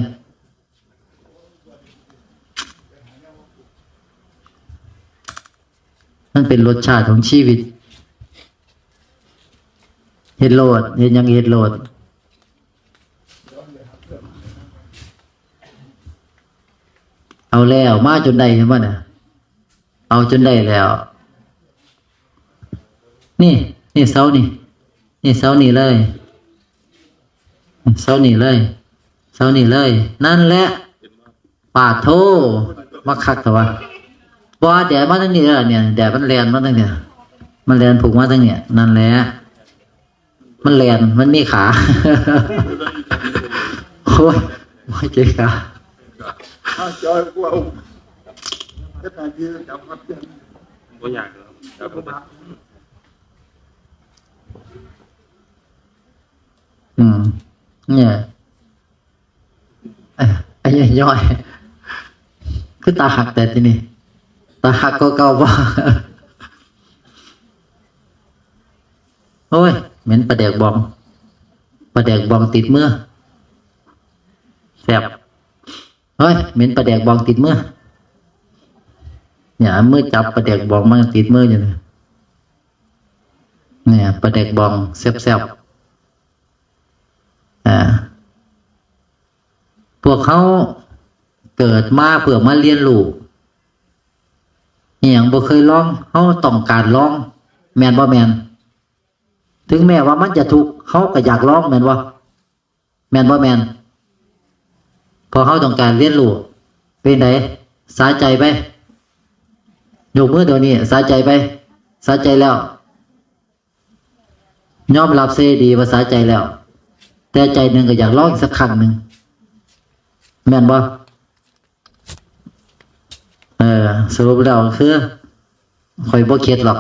มันเป็นรสชาติของชีวิต เฮ็ดโลด เฮ็ดหยังเฮ็ดโลด เอาแล้ว มาจนได้เห็นบ่น่ะ เอาจนได้แล้ว นี่ นี่เสานี่ นี่เสานี่เลย เสานี่เลย เสานี่เลย นั่นแหละ ปาดโธ่ มาคักแต่ว่า บ่ แดดมาทางนี้แล้วเนี่ย แดดมันแล่นมาทางเนี่ย มันแล่นพุ่งมาทางเนี่ย นั่นแหละ มันแล่น มันมีขา โอ้ย โอ้ย เจ๊ขา เอาจอยกูเอาเฮ็ดหน้าที่จับมาเปลี่ยน บ่อยากแล้วครับ อืม เนี่ย เอ้ย ไอ้ย่อย คือตาหักแต่ทีนี้ ตาหักก็เก่าบ่ โอ้ย เหม็นปลาแดกบอง ปลาแดกบองติดมือ แซ่บ เฮ้ย เหม็นปลาแดกบองติดมือ เนี่ย มือจับปลาแดกบองมันติดมืออยู่เนี่ย เนี่ย ปลาแดกบองแซ่บๆ อ่า พวกเขาเกิดมาเพื่อมาเรียนรู้ อิหยังบ่เคยลอง เฮาต้องการลอง แม่นบ่แม่น ถึงแม้ว่ามันจะทุกข์ เฮาก็อยากลอง แม่นบ่ แม่นบ่แม่น เพราะเฮาต้องการเรียนรู้ เป็นได สะใจไป ยกมือเดี๋ยวนี้ สะใจไป สะใจแล้ว ยอมรับเสียดีว่าสะใจแล้ว แต่ใจหนึ่งก็อยากลองอีกสักครั้งหนึ่ง แม่นบ่ เออ สรุปแล้วก็คือ ข้อยบ่เข็ดหรอก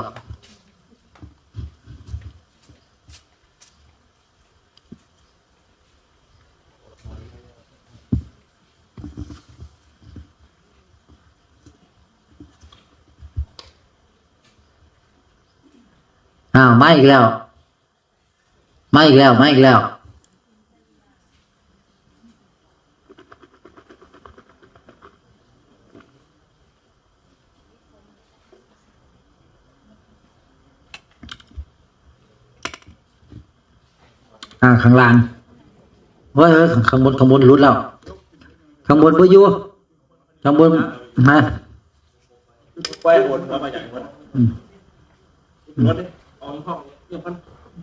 อ้าว มาอีกแล้ว มาอีกแล้ว มาอีกแล้ว อ่า ข้างล่าง เว้ย เว้ย ข้าง ข้างบน ข้างบนหลุดแล้ว ข้างบนบ่อยู่ ข้างบน ฮะ ไปบนแล้วมาอย่างบน อืม บนนี่ เอาห้องเนี่ยมัน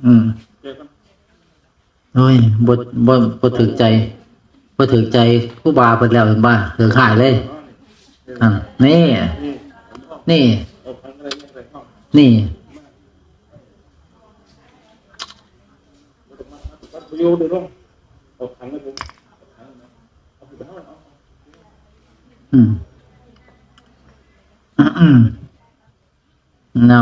อืม เดี๋ยวมัน โอ้ย บ่ บ่ บ่ถืกใจ บ่ถืกใจครูบาเพิ่นแล้ว เห็นบ่ ถืกหายเลย อ่ะ นี่ นี่ นี่ อืม อืม เนา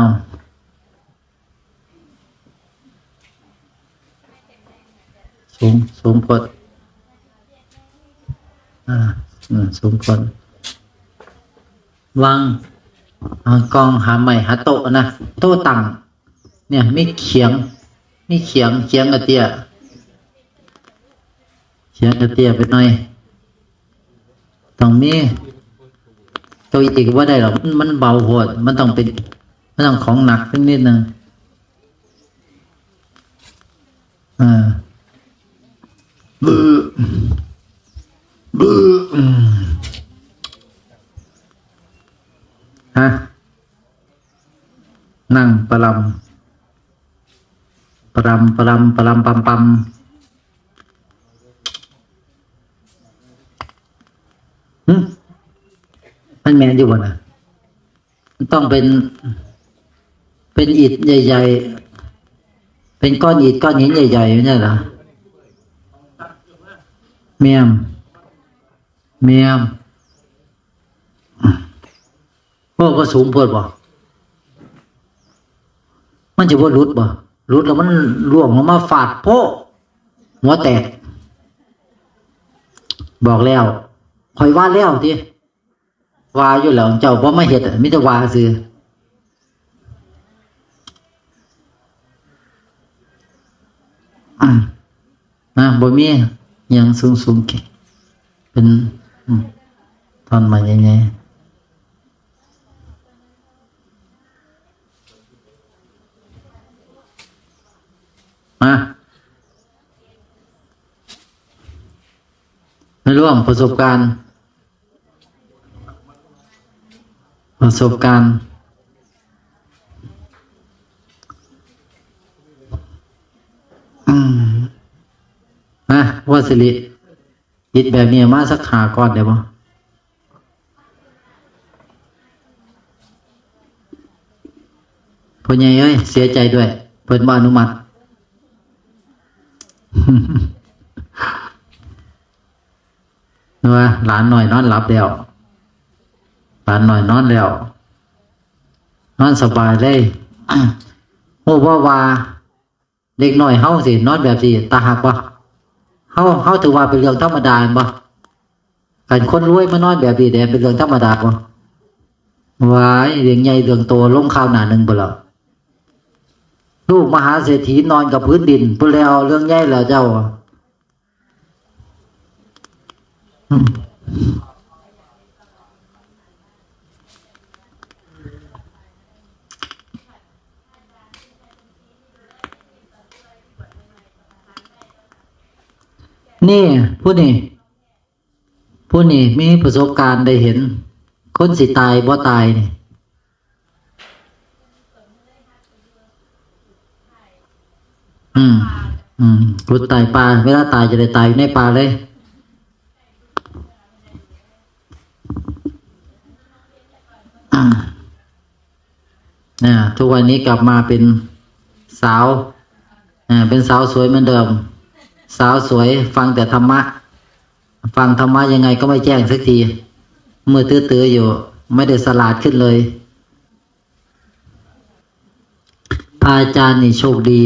สูง สูงโพด อ่า อืม สูงโพด วาง อ่า กองหาไม้หาโต๊ะนะ โต๊ะตั้ง เนี่ย มีเขียง มีเขียง เขียงกะเตี้ย เขียงกะเตี้ยไปหน่อย ต้องมี เก้าอี้ก็บ่ได้หรอก มัน มันเบาโพด มันต้องเป็น มันต้องของหนักสักนิดนึง อ่า ฮะ นั่งปะลำ ปะลำ ปะลำ ปะลำปำปำ หึ มันแม่นอยู่บ่น่ะ มันต้องเป็น เป็นอิฐใหญ่ๆ เป็นก้อนอิฐก้อนหินใหญ่ๆ อยู่เนี่ยเหรอ แม่น แม่น โอ้ ก็สูงโพดบ่ มันจะบ่หลุดบ่ หลุดแล้วมันล่วงลงมาฟาดโป๊ะ หัวแตก บอกแล้ว ข้อยว่าแล้วติ ว่าอยู่แล้ว เจ้าบ่มาเฮ็ดอะ มีแต่ว่าซื่อ อืม นะ บ่มีหยังสูงๆ เก่ง เป็น อืม ท่อนไม้ใหญ่ๆ มา ร่วมประสบการณ์ ประสบการณ์ อืม นะ ว่าสิริ อิดแบบนี้มาสักห้าก้อนได้บ่ พ่อใหญ่เอ้ย เสียใจด้วย เพิ่นบ่อนุมัติ ว่าหลานน้อยนอนหลับแล้ว หลานน้อยนอนแล้ว นอนสบายเลย ฮู้บ่ว่า เด็กน้อยเฮาสินอนแบบนี้ ตาฮักบ่ เฮา เฮาถือว่าเป็นเรื่องธรรมดาแม่นบ่ คันคนรวยมานอนแบบนี้เด้ เป็นเรื่องธรรมดาบ่ ว้าย เรื่องใหญ่เรื่องโตลงคราวหน้าหนึ่งพุ้นแล้ว ลูกมหาเศรษฐีนอนกับพื้นดินพุ้นแล้ว เรื่องใหญ่แล้วเจ้า นี่ ผู้นี่ ผู้นี่มีประสบการณ์ได้เห็น คนสิตายบ่ตายนี่ อืม อืม ขุดไต่ปลา เวลาตายจะได้ตายอยู่ในป่าเลย อ่า อ่า ทุกวันนี้กลับมาเป็นสาว อ่า เป็นสาวสวยเหมือนเดิม สาวสวยฟังแต่ธรรมะ ฟังธรรมะยังไงก็ไม่แจ้งสักที มืดตื้อๆอยู่ ไม่ได้ฉลาดขึ้นเลย พระอาจารย์นี่โชคดี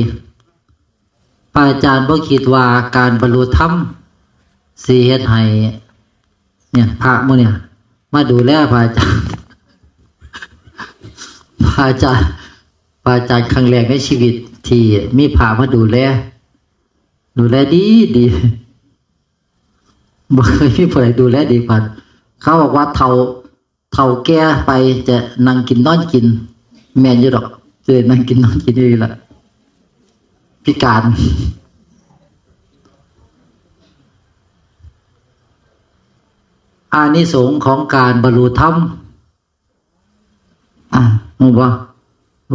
พระอาจารย์บ่คิดว่าการบรรลุธรรมสิเฮ็ดให้ เนี่ย พระหมู่เนี่ย มาดูแลพระอาจารย์ พระอาจารย์ พระอาจารย์ครั้งแรกในชีวิตที่มีพระมาดูแล ดูแลดีดี บ่เคยมีผู้ใดดูแลดีกว่า เขาบอกว่าเฒ่า เฒ่าแก่ไปจะนั่งกินนอนกิน แม่นอยู่ดอก จะนั่งกินนอนกินอยู่ล่ะ พิการ อานิสงส์ของการบรรลุธรรม อ่ะ ฮู้บ่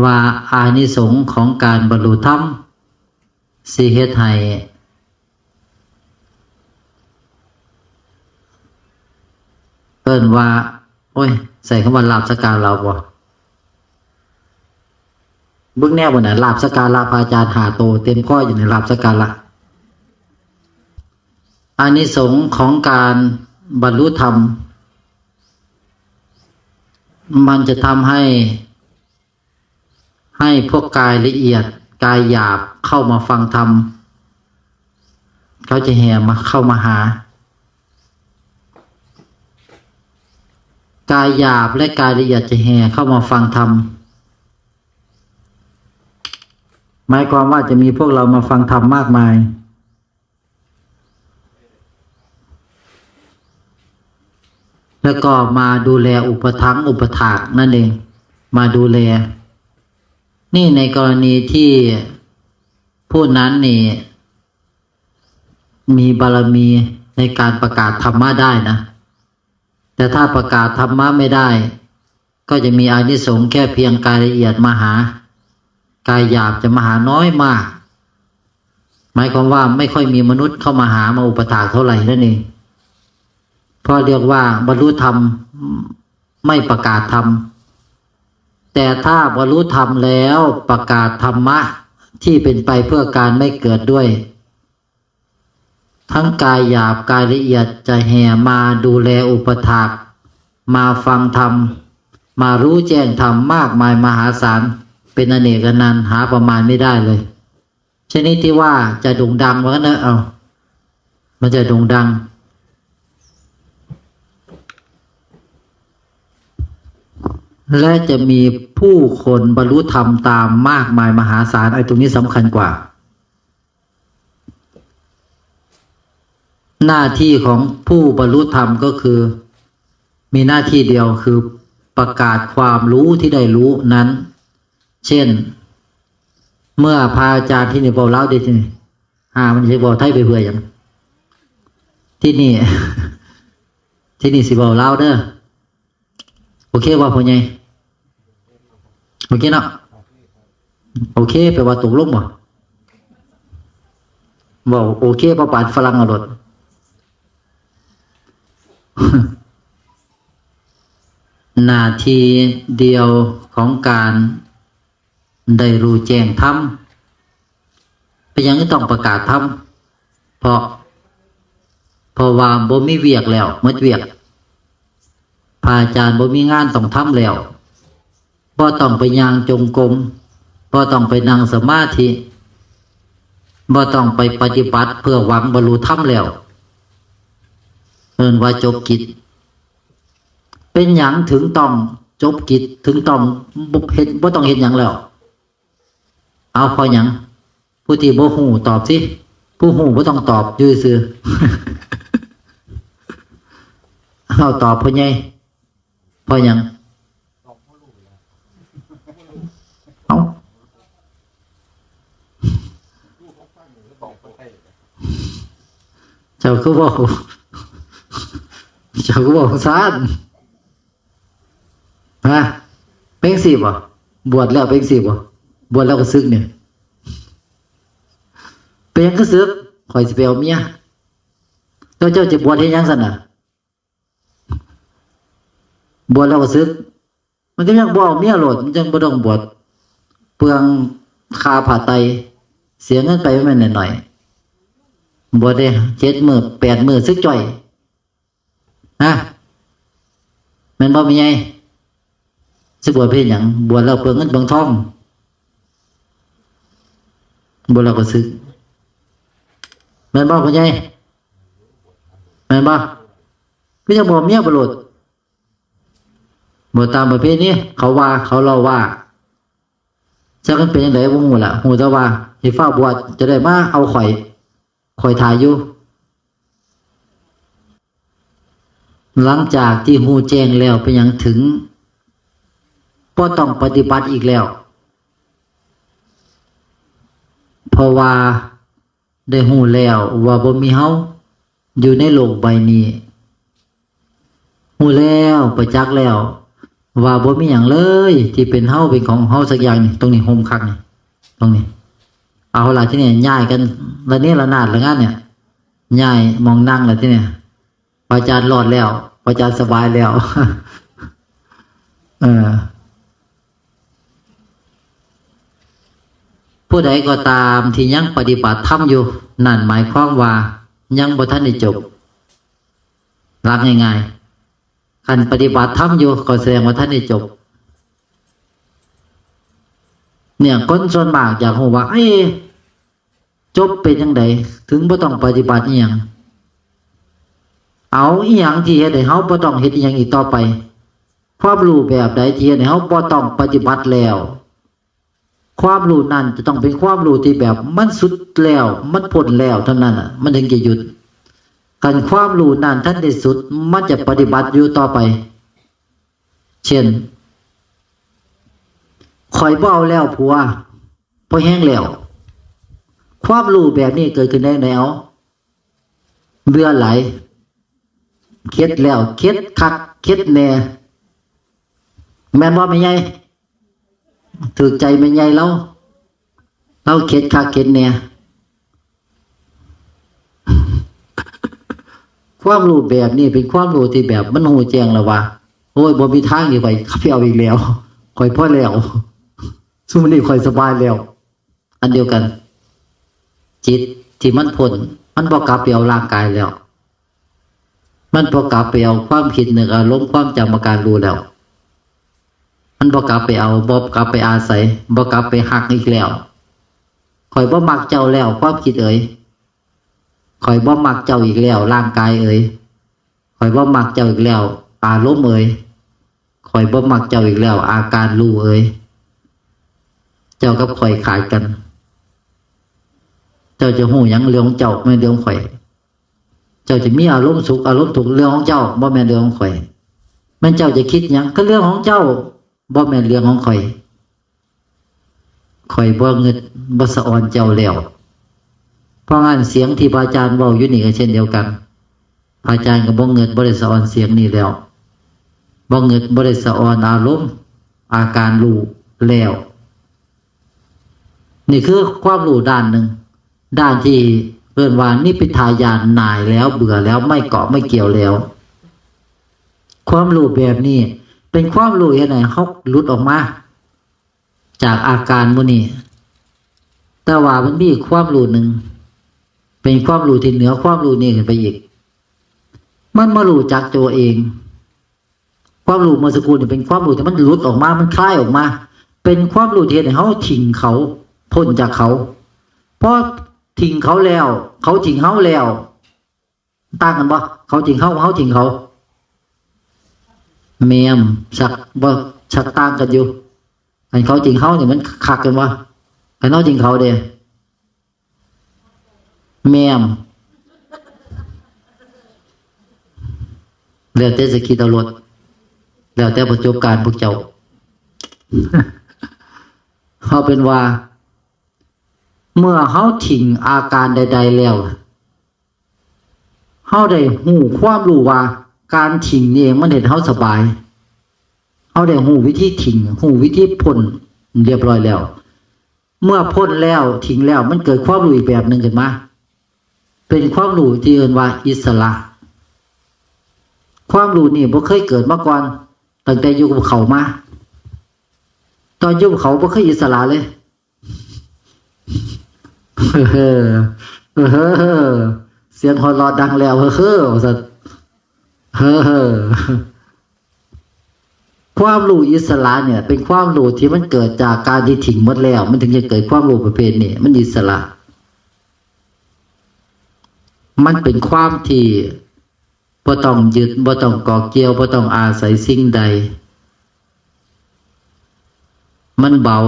ว่าอานิสงส์ของการบรรลุธรรม สิเฮ็ดให้ เอิ้นว่า โอ้ย ใส่คำว่าลาภสักการะบ่ เบิ่งแนวบ่น่ะ ลาภสักการะพระอาจารย์ห้าโต เต็มคออยู่ในลาภสักการะ อานิสงส์ของการบรรลุธรรม มันจะทำให้ ให้พวกกายละเอียด กายหยาบเข้ามาฟังธรรม เขาจะแห่มา เข้ามาหา กายหยาบและกายละเอียดจะแห่เข้ามาฟังธรรม หมายความว่าจะมีพวกเรามาฟังธรรมมากมาย แล้วก็มาดูแลอุปถัมภ์อุปถากนั่นเอง มาดูแล นี่ในกรณีที่ผู้นั้นนี่ มีบารมีในการประกาศธรรมะได้นะ แต่ถ้าประกาศธรรมะไม่ได้ ก็จะมีอานิสงส์แค่เพียงกายละเอียดมาหา กายหยาบจะมาหาน้อยมาก หมายความว่าไม่ค่อยมีมนุษย์เข้ามาหามาอุปถากเท่าไหร่นั่นเอง เพราะเรียกว่าบรรลุธรรม ไม่ประกาศธรรม แต่ถ้าบรรลุธรรมแล้วประกาศธรรมะที่เป็นไปเพื่อการไม่เกิดด้วย ทั้งกายหยาบกายละเอียดจะแห่มาดูแลอุปถาก มาฟังธรรม มารู้แจ้งธรรมมากมายมหาศาล เป็นอเนกอนันต์ หาประมาณไม่ได้เลย ชนิดที่ว่าจะโด่งดังว่างั้นเถอะ เอา มันจะโด่งดัง และจะมีผู้คนบรรลุธรรมตามมากมายมหาศาล ไอ้ตรงนี้สำคัญกว่า หน้าที่ของผู้บรรลุธรรมก็คือ มีหน้าที่เดียวคือประกาศความรู้ที่ได้รู้นั้น เช่น เมื่อพระอาจารย์ที่นี่เว้าลาวได้ที่นี่ อ่า มันสิเว้าไทยไปเพื่อหยัง เ ที่นี่ ที่นี่สิเว้าลาวเด้อ โอเคบ่พ่อใหญ่ โอเคเนาะ โอเค แปลว่าตกลงบ่ เว้าโอเค บ่ปานฝรั่งเอาโลด หน้าที่เดียวของการได้รู้แจ้งธรรม เป็นหยังต้องประกาศธรรม เพราะ เพราะว่าบ่มีเวียกแล้ว หมดเวียก พระอาจารย์บ่มีงานต้องทำแล้ว บ่ต้องไปย่างจงกรม บ่ต้องไปนั่งสมาธิ บ่ต้องไปปฏิบัติเพื่อหวังบรรลุธรรมแล้ว เอิ้นว่าจบกิจ เป็นหยังถึงต้องจบกิจ ถึงต้องบ่เฮ็ด บ่ต้องเฮ็ดหยังแล้ว เอาเพราะหยัง ผู้ที่บ่ฮู้ตอบสิ ผู้ฮู้บ่ต้องตอบ อยู่ซื่อ เอาตอบพ่อใหญ่ เพราะหยัง เอ้า เจ้าคือเว้า เจ้าคือเว้าซั่น ฮะ เป็นจั่งซี้บ่ บวชแล้วเป็นจั่งซี้บ่ บวชแล้วก็สึกเนี่ย เป็นหยังคือสึก ข้อยสิไปเอาเมีย แล้วเจ้าจะบวชเฮ็ดหยังซั่นน่ะ บวชแล้วก็สึก มันก็ยังบ่เอาเมียโลด มันจั่งบ่ต้องบวช เปลืองค่าผ้าไตร เสียเงินไปบ่แม่นน้อยๆ บวชได้เจ็ดมื้อ แปดมื้อ สึกจ้อย ฮะ แม่นบ่แม่ใหญ่ สิบวชเพื่อหยัง บวชแล้วเปลืองเงินเปลืองทอง บวชแล้วก็สึก แม่นบ่พ่อใหญ่ แม่นบ่ คือจั่งบ่เอาเมียไปโลด บวชตามประเพณี เขาว่า เขาเล่าว่า จักมันเป็นจั่งใดบ่ฮู้ล่ะ ฮู้แต่ว่าสิฟ้าวบวช จะได้มาเอาข้อย ข้อยถ่าอยู่ หลังจากที่ฮู้แจ้งแล้ว เป็นหยังถึงบ่ต้องปฏิบัติอีกแล้ว เพราะว่าได้ฮู้แล้วว่าบ่มีเฮาอยู่ในโลกใบนี้ ฮู้แล้ว ประจักษ์แล้ว ว่าบ่มีหยังเลย ที่เป็นเฮา เป็นของเฮาสักอย่างนี่ ตรงนี้โฮมคักนี่ ตรงนี้ เอาล่ะ ที่นี่ย้ายกันระเนระนาดละงานเนี่ย ย้ายหม่องนั่งละที่เนี่ย พระอาจารย์รอดแล้ว พระอาจารย์สบายแล้ว เออ ผู้ใดก็ตามที่ยังปฏิบัติธรรมอยู่ นั่นหมายความว่ายังบ่ทันได้จบ หลักง่ายๆ คันปฏิบัติธรรมอยู่ ก็แสดงว่าทันได้จบ เนี่ย คนส่วนมากอยากฮู้ว่า เอ้ย จบเป็นจั่งใด ถึงบ่ต้องปฏิบัติอิหยัง เอาอิหยังที่เฮ็ดให้เฮาบ่ต้องเฮ็ดอิหยังอีกต่อไป ความรู้แบบใดที่เฮ็ดให้เฮาบ่ต้องปฏิบัติแล้ว ความรู้นั้นจะต้องเป็นความรู้ที่แบบมันสุดแล้ว มันพ้นแล้วเท่านั้นน่ะ มันถึงจะหยุด คันความรู้นั้นทันได้สุด มันจะปฏิบัติอยู่ต่อไป เช่น ข้อยบ่เอาแล้วผัว พอแฮงแล้ว ความรู้แบบนี้เกิดขึ้นได้แนว เบื่อหลาย เข็ดแล้ว เข็ดคัก เข็ดแน่ แม่นบ่แม่ใหญ่ ถูกใจแม่ใหญ่ลาว ลาวเข็ดคัก เข็ดแน่ ความรู้แบบนี้เป็นความรู้ที่แบบมันฮู้แจ้งแล้วว่า โอ้ย บ่มีทางที่ข้อยสิเอาอีกแล้ว ข้อยพอแล้ว ซุมื้อนี้ข้อยสบายแล้ว อันเดียวกัน จิตที่มันพ้น มันบ่กลับไปเอาร่างกายแล้ว มันบ่กลับไปเอาความคิดนึกอารมณ์ความจำอาการรู้แล้ว มันบ่กลับไปเอา บ่กลับไปอาศัย บ่กลับไปฮักอีกแล้ว ข้อยบ่มักเจ้าแล้ว ความคิดเอ๋ย ข้อยบ่มักเจ้าอีกแล้ว ร่างกายเอ๋ย ข้อยบ่มักเจ้าอีกแล้ว อารมณ์เอ๋ย ข้อยบ่มักเจ้าอีกแล้ว อาการรู้เอ๋ย เจ้ากับข้อยขาดกัน เจ้าจะฮู้หยังเรื่องของเจ้า บ่แม่นเรื่องของข้อย เจ้าจะมีอารมณ์สุข อารมณ์ทุกข์ เรื่องของเจ้า บ่แม่นเรื่องของข้อย แม่นเจ้าจะคิดหยัง ก็เรื่องของเจ้า บ่แม่นเรื่องของข้อย ข้อยบ่งึด บ่สะออนเจ้าแล้ว เพราะงั้นเสียงที่พระอาจารย์เว้าอยู่นี่ก็เช่นเดียวกัน พระอาจารย์ก็บ่เงิดบ่ได้สะออนเสียงนี่แล้ว บ่เงิดบ่ได้สะออนอารมณ์ อาการรู้แล้ว นี่คือความรู้ด้านหนึ่ง ด้านที่เอิ้นว่านิพพิทาญาณ หน่ายแล้วเบื่อแล้วไม่เกาะไม่เกี่ยวแล้ว ความรู้แบบนี้เป็นความรู้เฮ็ดให้เฮาหลุดออกมา จากอาการหมู่นี้ แต่ว่ามันมีอีกความรู้หนึ่ง เป็นความรู้ที่เหนือความรู้นี้ขึ้นไปอีก มันมารู้จักตัวเอง ความรู้เมื่อสักครู่นี่เป็นความรู้ที่มันหลุดออกมา มันคลายออกมา เป็นความรู้ที่เฮ็ดให้เฮาทิ้งเขา พ้นจากเขา พอทิ้งเขาแล้ว เขาทิ้งเฮาแล้ว ต่างกันบ่ เขาทิ้งเฮา เฮาทิ้งเขา แม่น สักบ่ สักต่างกันอยู่ อันเขาทิ้งเฮานี่มันคักกันบ่ คันเฮาทิ้งเขาเด้ แม่น แล้วแต่จะคิดเอาโลด แล้วแต่ประสบการณ์พวกเจ้า เอาเป็นว่า เมื่อเฮาทิ้งอาการใดๆแล้ว เฮาได้ฮู้ความรู้ว่าการทิ้งนี่เองมันเฮ็ดเฮาสบาย เฮาได้ฮู้วิธีทิ้ง ฮู้วิธีพ้นเรียบร้อยแล้ว เมื่อพ้นแล้วทิ้งแล้วมันเกิดความรู้อีกแบบหนึ่งขึ้นมา เป็นความรู้ที่เอิ้นว่าอิสระ ความรู้นี่บ่เคยเกิดมาก่อน ตั้งแต่อยู่กับเขามา ตอนอยู่กับเขาบ่เคยอิสระเลย เฮ้อ เฮ้อ เสียงหัวเราะดังแล้ว เฮ้อ ว่าซั่น เฮ้อ ความรู้อิสระเนี่ย เป็นความรู้ที่มันเกิดจากการที่ทิ้งหมดแล้ว มันถึงจะเกิดความรู้ประเภทนี้ มันอิสระ มันเป็นความที่บ่ต้องยึด บ่ต้องเกาะเกี่ยว บ่ต้องอาศัยสิ่งใด มันเบา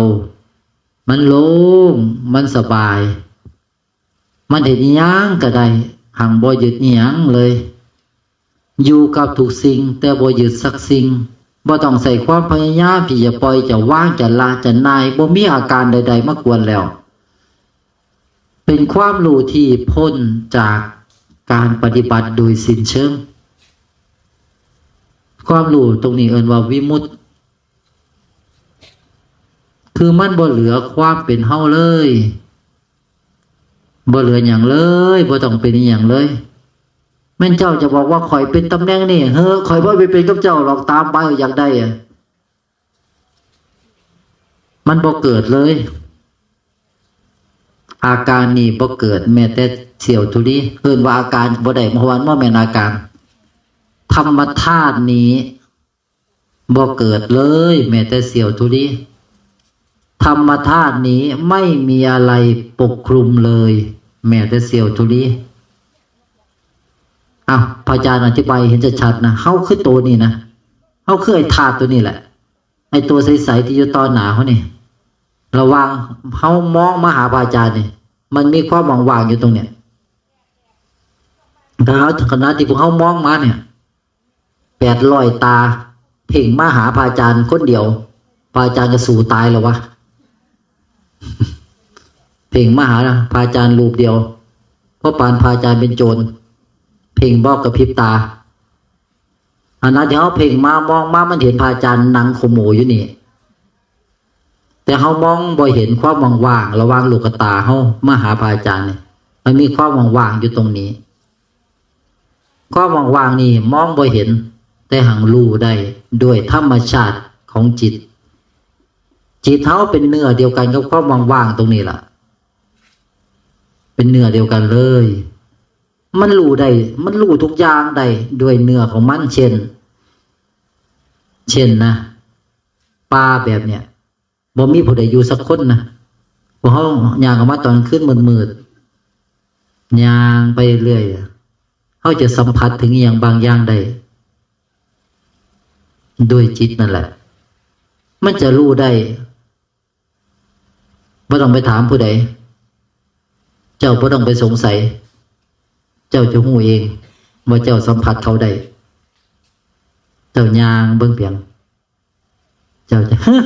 มันโล่ง มันสบาย มันเฮ็ดอิหยังก็ได้ หั้งบ่ยึดอิหยังเลย อยู่กับทุกสิ่ง แต่บ่ยึดสักสิ่ง บ่ต้องใช้ความพยายามที่จะปล่อย จะวาง จะละ จะหน่าย บ่มีอาการใดๆมากวนแล้ว เป็นความรู้ที่พ้นจากการปฏิบัติโดยสิ้นเชิง ความรู้ตรงนี้เอิ้นว่าวิมุตติ คือมันบ่เหลือความเป็นเฮาเลย บ่เหลือหยังเลย บ่ต้องเป็นอิหยังเลย แม่นเจ้าจะบอกว่า "ข้อยเป็นตำแหน่งนี่ เฮ้อ ข้อยบ่ไปเป็นกับเจ้าหรอก ตามไปอยากได้อะ" มันบ่เกิดเลย อาการนี่บ่เกิดแม้แต่เสี้ยวธุลี เอิ้นว่าอาการบ่ได้ เพราะว่ามันบ่แม่นอาการ ธรรมธาตุนี้บ่เกิดเลย แม้แต่เสี้ยวธุลี ธรรมธาตุนี้ไม่มีอะไรปกคลุมเลย แม้แต่เสี้ยวธุลี อ้าว พระอาจารย์อธิบายเห็นชัดๆนะ เฮาคือตัวนี้นะ เฮาคือไอ้ธาตุตัวนี้แหละ ไอ้ตัวใสๆที่อยู่ต่อหน้าเฮานี่ ระหว่างเฮามองมาหาพระอาจารย์นี่ มันมีความว่างๆอยู่ตรงเนี้ย ถ้าเฮา ขณะที่พวกเฮามองมาเนี่ย แปดร้อยตา เพ่งมาหาพระอาจารย์คนเดียว พระอาจารย์ก็สู้ตายแล้ววะ เพ่งมาหาพระอาจารย์รูปเดียว เพราะปานพระอาจารย์เป็นโจร เพ่งบ่กระพริบตา อันนั้นที่เฮาเพ่งมามองมา มันเห็นพระอาจารย์นั่งขโมยอยู่นี่ แต่เฮามองบ่เห็นความว่างๆระหว่างลูกตาเฮามาหาพระอาจารย์นี่ มันมีความว่างๆอยู่ตรงนี้ ความว่างๆนี่มองบ่เห็น แต่หั้งรู้ได้ด้วยธรรมชาติของจิต จิตเฮาเป็นเนื้อเดียวกันกับความว่างๆตรงนี้ล่ะ เป็นเนื้อเดียวกันเลย มันรู้ได้ มันรู้ทุกอย่างได้ด้วยเนื้อของมัน เช่น เช่นนะ ป่าแบบเนี้ย บ่มีผู้ใดอยู่สักคนนะ พวกเฮาย่างออกมาตอนคืนมืดๆ ย่างไปเรื่อย เฮาจะสัมผัสถึงอหย่างบางอย่างได้ ด้วยจิตนั่นแหละ มันจะรู้ได้ บ่ต้องไปถามผู้ใด เจ้าบ่ต้องไปสงสัย เจ้าจะรู้เอง ว่าเจ้าสัมผัสเขาได้ เจ้าย่างเบิ่งเพียง เจ้าจะ เฮ้อ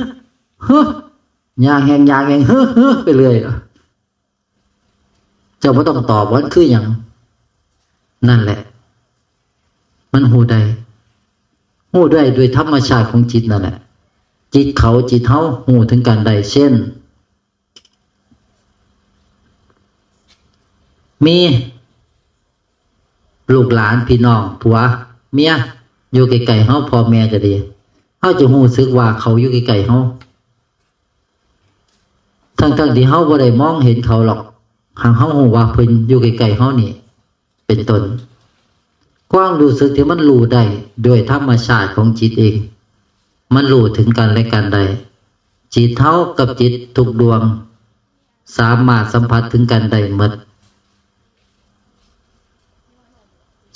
เฮ้อ ย่างแฮง ย่างแฮง เฮ้อ เฮ้อ ไปเรื่อย เจ้าบ่ต้องตอบว่ามันคือหยัง นั่นแหละ มันฮู้ได้ ฮู้ได้ด้วยธรรมชาติของจิตนั่นแหละ จิตเขาจิตเฮาฮู้ถึงกันได้ เช่น มีลูกหลานพี่น้องผัวเมียอยู่ใกล้ๆเฮา พ่อแม่ก็ดี เฮาจะฮู้สึกว่าเขาอยู่ใกล้ๆเฮา ทั้งๆที่เฮาบ่ได้มองเห็นเขาหรอก หากเฮาฮู้ว่าเพิ่นอยู่ใกล้ๆเฮานี่ เป็นต้น ความรู้สึกที่มันรู้ได้ด้วยธรรมชาติของจิตเอง มันรู้ถึงกันและกันได้ จิตเฮากับจิตทุกดวง สามารถสัมผัสถึงกันได้หมด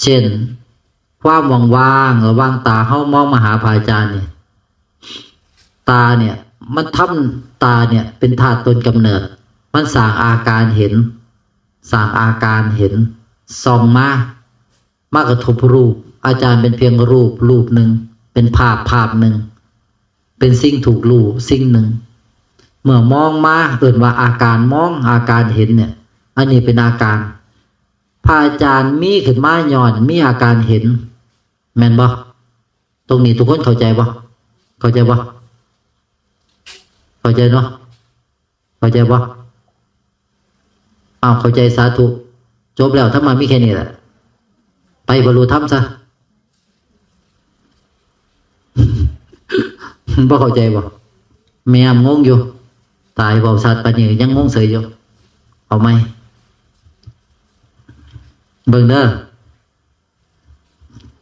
เช่น ความว่างๆระหว่างตาเฮามองมาหาพระอาจารย์นี่ ตาเนี่ย มันทำ ตาเนี่ยเป็นธาตุต้นกำเนิด มันสร้างอาการเห็น สร้างอาการเห็น ส่องมา มากระทบรูป อาจารย์เป็นเพียงรูปรูปหนึ่ง เป็นภาพภาพหนึ่ง เป็นสิ่งถูกรู้สิ่งหนึ่ง เมื่อมองมา เอิ้นว่าอาการมอง อาการเห็นเนี่ย อันนี้เป็นอาการ พระอาจารย์มีขึ้นมาย้อนมีอาการเห็น แม่นบ่ ตรงนี้ทุกคนเข้าใจบ่ เข้าใจบ่ เข้าใจเนาะ เข้าใจบ่ อ้าว เข้าใจ สาธุ จบแล้ว ธรรมะมีแค่นี้แหละ ไปบรรลุธรรมซะ บ่เข้าใจบ่ แม่งงอยู่ ตาย เว้าชัดปานนี้ยังงงเฉยอยู่ เอาใหม่ เบิ่งเด้อ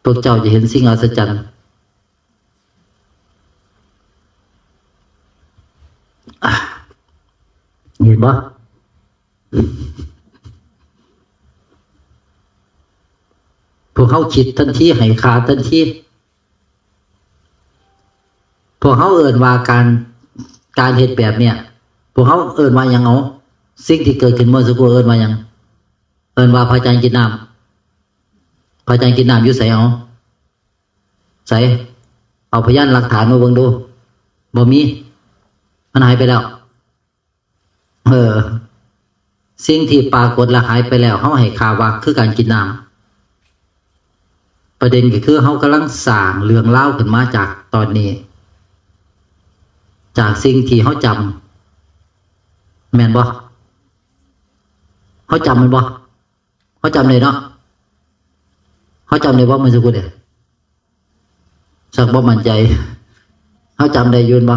พวกเจ้าจะเห็นสิ่งอัศจรรย์ อ่ะ เห็นบ่ พวกเขาคิดทันที ให้ค่าทันที พวกเขาเอิ้นว่าการ การเฮ็ดแบบเนี้ย พวกเขาเอิ้นว่าหยังเอา สิ่งที่เกิดขึ้นเมื่อสักครู่เอิ้นว่าหยัง เอิ้นว่าพระอาจารย์กินน้ำ พระอาจารย์กินน้ำอยู่ไสเอา ไส เอาพยานหลักฐานมาเบิ่งดู บ่มี มันหายไปแล้ว เออ สิ่งที่ปรากฏและหายไปแล้ว เฮาให้ค่าว่าคือการกินน้ำ ประเด็นก็คือเฮากำลังสร้างเรื่องราวขึ้นมาจากตอนนี้ จากสิ่งที่เฮาจำ แม่นบ่ เฮาจำแม่นบ่ เฮาจำได้เนาะ เฮาจำได้บ่เมื่อสักครู่เนี่ย สักบ่มั่นใจ เฮาจำได้อยู่บ่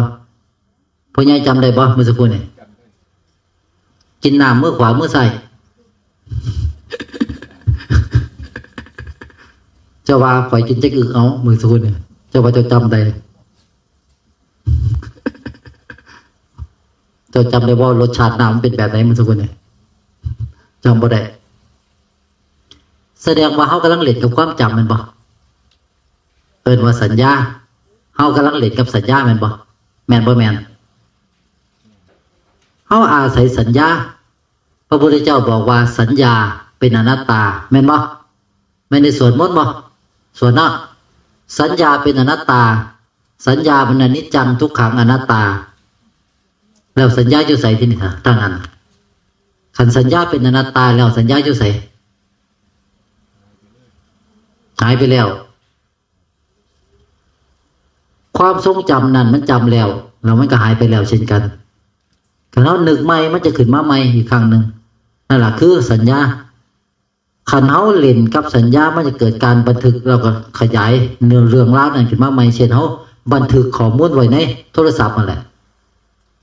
พ่อใหญ่จำได้บ่เมื่อสักครู่เนี่ย กินน้ำมือขวามือซ้าย เจ้าว่าข่อยกินจักอึกเอาเมื่อสักครู่เนี่ย เจ้าว่าเจ้าจำได้ เจ้าจำได้ว่ารสชาติน้ำมันเป็นแบบไหนเมื่อสักครู่เนี่ย จำบ่ได้ แสดงว่าเฮากำลังเล่นกับความจำแม่นบ่ เอิ้นว่าสัญญา เฮากำลังเล่นกับสัญญาแม่นบ่ แม่นบ่แม่น เฮาอาศัยสัญญา พระพุทธเจ้าบอกว่าสัญญาเป็นอนัตตา แม่นบ่ แม่นได้สวดมนต์บ่ สวดเนาะ สัญญาเป็นอนัตตา สัญญามันอนิจจังทุกขังอนัตตา แล้วสัญญาอยู่ไสทีนี้ ถ้า ถ้างั้น คันสัญญาเป็นอนัตตาแล้วสัญญาอยู่ไส หายไปแล้ว ความทรงจำนั่นมันจำแล้ว แล้วมันก็หายไปแล้วเช่นกัน คันเฮานึกใหม่มันจะขึ้นมาใหม่อีกครั้งหนึ่ง นั่นล่ะคือสัญญา คันเฮาเล่นกับสัญญามันจะเกิดการบันทึก แล้วก็ขยายเนื้อเรื่องราวนั้นขึ้นมาใหม่ เช่นเฮาบันทึกข้อมูลไว้ในโทรศัพท์นั่นแหละ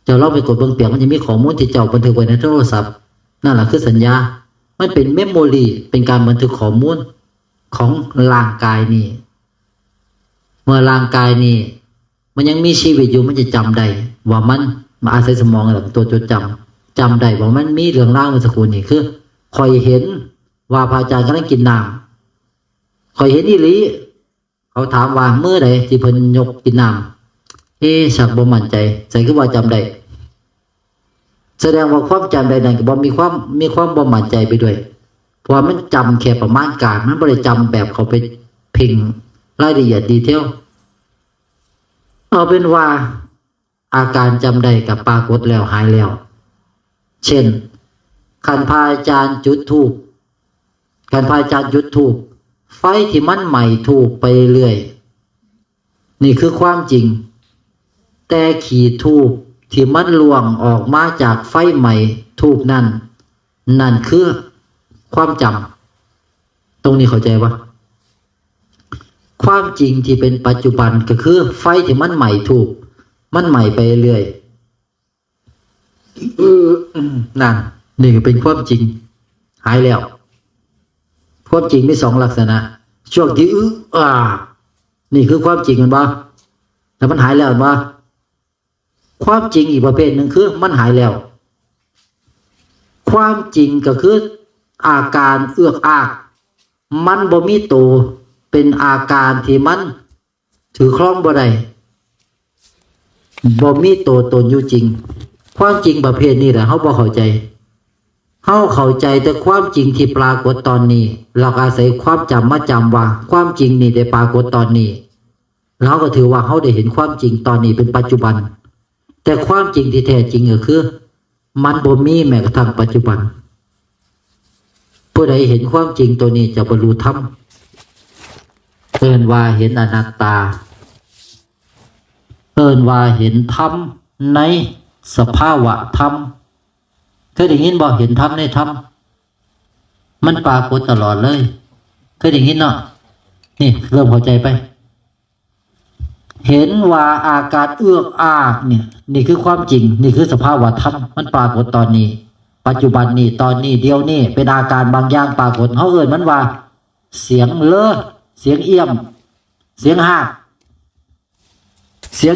เจ้าลองไปกดเบิ่งเปียง มันจะมีข้อมูลที่เจ้าบันทึกไว้ในโทรศัพท์ นั่นล่ะคือสัญญา มันเป็นเมมโมรี เป็นการบันทึกข้อมูลของร่างกายนี้ เมื่อร่างกายนี้มันยังมีชีวิตอยู่ มันจะจำได้ว่ามัน มาอาศัยสมองนั่นแหละเป็นตัวจดจำ จำได้ว่ามันมีเรื่องราวเมื่อสักครู่นี้ คือ ข้อยเห็นว่าพระอาจารย์กำลังกินน้ำ ข้อยเห็นอีหลี เขาถามว่ามื้อใดที่เพิ่นยกกินน้ำ เอ๊ะ ชักบ่มั่นใจ ใส่คือว่าจำได้ แสดงว่าความจำได้นั่นก็บ่มีความ มีความบ่มั่นใจไปด้วย เพราะว่ามันจำแค่ประมาณการ มันบ่ได้จำแบบเข้าไปเพ่งรายละเอียดดีเทล เอาเป็นว่าอาการจำได้ก็ปรากฏแล้วหายแล้ว เช่น คันพระอาจารย์จุดธูป คันพระอาจารย์จุดธูป ไฟที่มันไหม้ธูปไปเรื่อย นี่คือความจริง แต่ขี้ธูปที่มันล่วงออกมาจากไฟไหม้ธูปนั่น นั่นคือความจำ ตรงนี้เข้าใจปะ ความจริงที่เป็นปัจจุบันก็คือไฟที่มันไหม้ธูป มันไหม้ไปเรื่อย เออ อืม นั่น นี่ก็เป็นความจริง หายแล้ว ความจริงมีสองลักษณะ ช่วงที่อึอ่า นี่คือความจริงมันบ่ แต่มันหายแล้วมันบ่ ความจริงอีกประเภทหนึ่งคือมันหายแล้ว ความจริงก็คืออาการเอือกอาก มันบ่มีตัว เป็นอาการที่มันถือครองบ่ได้ บ่มีตัวตนอยู่จริง ความจริงประเภทนี้แหละเฮาบ่เข้าใจ เฮาเข้าใจแต่ความจริงที่ปรากฏตอนนี้ แล้วก็อาศัยความจำมาจำว่าความจริงนี่ได้ปรากฏตอนนี้ แล้วก็ถือว่าเฮาได้เห็นความจริงตอนนี้เป็นปัจจุบัน แต่ความจริงที่แท้จริงก็คือ มันบ่มีแม้กระทั่งปัจจุบัน ผู้ใดเห็นความจริงตัวนี้จะบรรลุธรรม เอิ้นว่าเห็นอนัตตา เอิ้นว่าเห็นธรรมในสภาวะธรรม เคยได้ยินบ่ เห็นธรรมในธรรม มันปรากฏตลอดเลย เคยได้ยินเนาะ นี่เริ่มเข้าใจไป เห็นว่าอาการเอือกอากเนี่ย นี่คือความจริง นี่คือสภาวะธรรม มันปรากฏตอนนี้ ปัจจุบันนี้ ตอนนี้ เดี๋ยวนี้ เป็นอาการบางอย่างปรากฏ เฮาเอิ้นมันว่า เสียงเลอ เสียงเอี้ยม เสียงฮาก เสียง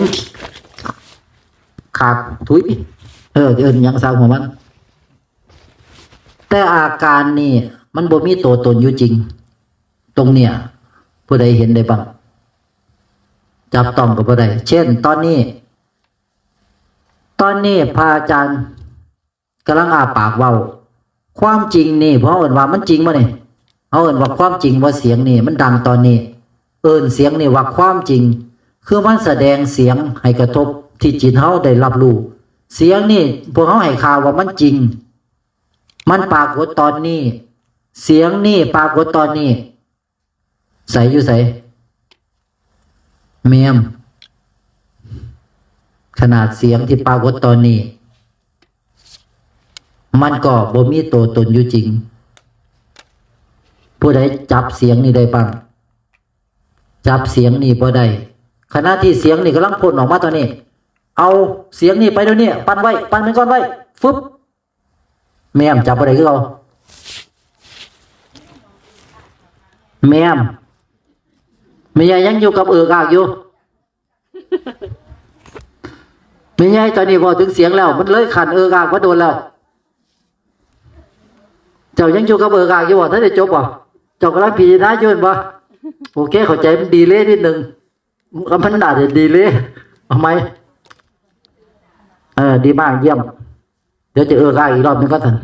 ขากถุย เออ เอิ้นหยังซะของมัน แต่อาการนี่มันบ่มีตัวตนอยู่จริง ตรงเนี้ย ผู้ใดเห็นได้บ้าง จับต้องก็บ่ได้ เช่น ตอนนี้ ตอนนี้พระอาจารย์กำลังอ้าปากเว้า ความจริงนี่ พวกเฮาเอิ้นว่ามันจริงบ่นี่ เฮาเอิ้นว่าความจริงว่าเสียงนี่มันดังตอนนี้ เอิ้นเสียงนี่ว่าความจริง คือมันแสดงเสียงให้กระทบที่จิตเฮาได้รับรู้ เสียงนี่พวกเฮาให้ค่าว่ามันจริง มันปรากฏตอนนี้ เสียงนี่ปรากฏตอนนี้ ใสอยู่ไส แม่ม ขนาดเสียงที่ปรากฏตอนนี้ มันก็บ่มีตัวตนอยู่จริง ผู้ใดจับเสียงนี่ได้บ้าง จับเสียงนี่บ่ได้ ขณะที่เสียงนี่กำลังพ่นออกมาตอนนี้ เอาเสียงนี่ไปเดี๋ยวนี้ ปั้นไว้ ปั้นเป็นก้อนไว้ ฟึบ แม่มจับบ่ได้คือเก่า แม่ม แม่ใหญ่ยังอยู่กับเอิกอากอยู่ แม่ใหญ่ตอนนี้เว้าถึงเสียงแล้ว มันเลยขั้นเอิกอากมาโดนแล้ว เจ้ายังอยู่กับเอิกอากอยู่บ่ ทันได้จบบ่ เจ้ากำลังพิจารณาอยู่แม่นบ่ โอเค เข้าใจ มันดีเลย์นิดนึง มันน่าจะดีเลย์ เอาใหม่ เออ ดีมาก เยี่ยม เดี๋ยวจะเอิกอากอีกรอบนึงก่อน ท่าน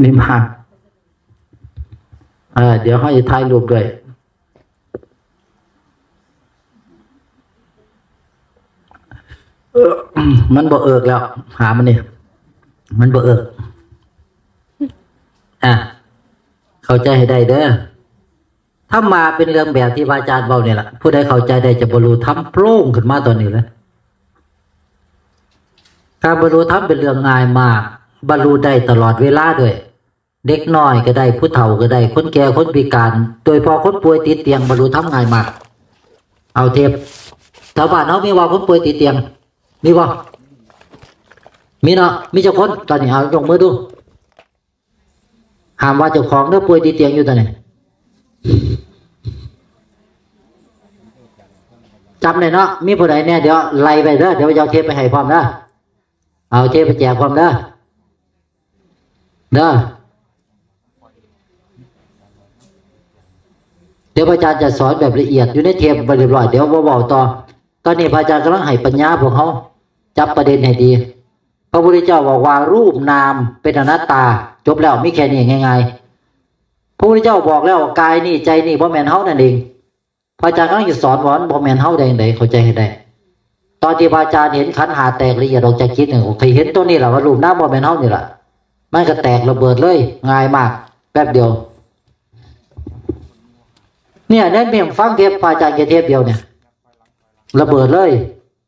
ดีมาก เออ เดี๋ยวเฮาจะถ่ายรูปด้วย เออ มันบ่เอิกแล้ว หามันนี่ มันบ่เอิก อ่ะ เข้าใจให้ได้เด้อ ธรรมะเป็นเรื่องแบบที่พระอาจารย์เว้านี่ล่ะ ผู้ใดเข้าใจได้จะบรรลุธรรมโพล่งขึ้นมาตอนนี้เลย การบรรลุธรรมเป็นเรื่องง่ายมาก บรรลุได้ตลอดเวลาด้วย เด็กน้อยก็ได้ ผู้เฒ่าก็ได้ คนแก่ คนพิการ โดยเฉพาะคนป่วยติดเตียง บรรลุธรรมง่ายมาก เอาเทป แถวบ้านเฮามีบ่คนป่วยติดเตียง มีบ่ มีเนาะ มีจักคน ตอนนี้ เอายกมือดู ห้ามว่าเจ้าของเด้อ ป่วยติดเตียงอยู่ตอนนี้ จำได้เนาะ มีผู้ใดแน่ เดี๋ยวไล่ไปเด้อ เดี๋ยวจะเอาเทปไปให้พร้อมเด้อ เอาเทปไปแจกพร้อมเด้อ เด้อ เดี๋ยวพระอาจารย์จะสอนแบบละเอียด อยู่ในเทปไปเรียบร้อย เดี๋ยวเว้าต่อ ตอนนี้พระอาจารย์กำลังให้ปัญญาพวกเฮา จับประเด็นให้ดี พระพุทธเจ้าบอกว่ารูปนามเป็นอนัตตา จบแล้ว มีแค่นี้ง่ายๆ พระพุทธเจ้าบอกแล้วว่ากายนี่ใจนี่บ่แม่นเฮานั่นเอง พระอาจารย์กำลังจะสอนว่ามันบ่แม่นเฮาได้จั่งใด เข้าใจให้ได้ ตอนที่พระอาจารย์เห็นขันธ์ห้าแตกละเอียดออกจากจิตเนี่ย ก็เห็นตัวนี้แหละว่ารูปนามบ่แม่นเฮานี่แหละ มันก็แตกระเบิดเลย ง่ายมาก แป๊บเดียว เนี่ย แอดมินฟังเทปพระอาจารย์แกเทปเดียวเนี่ย ระเบิดเลย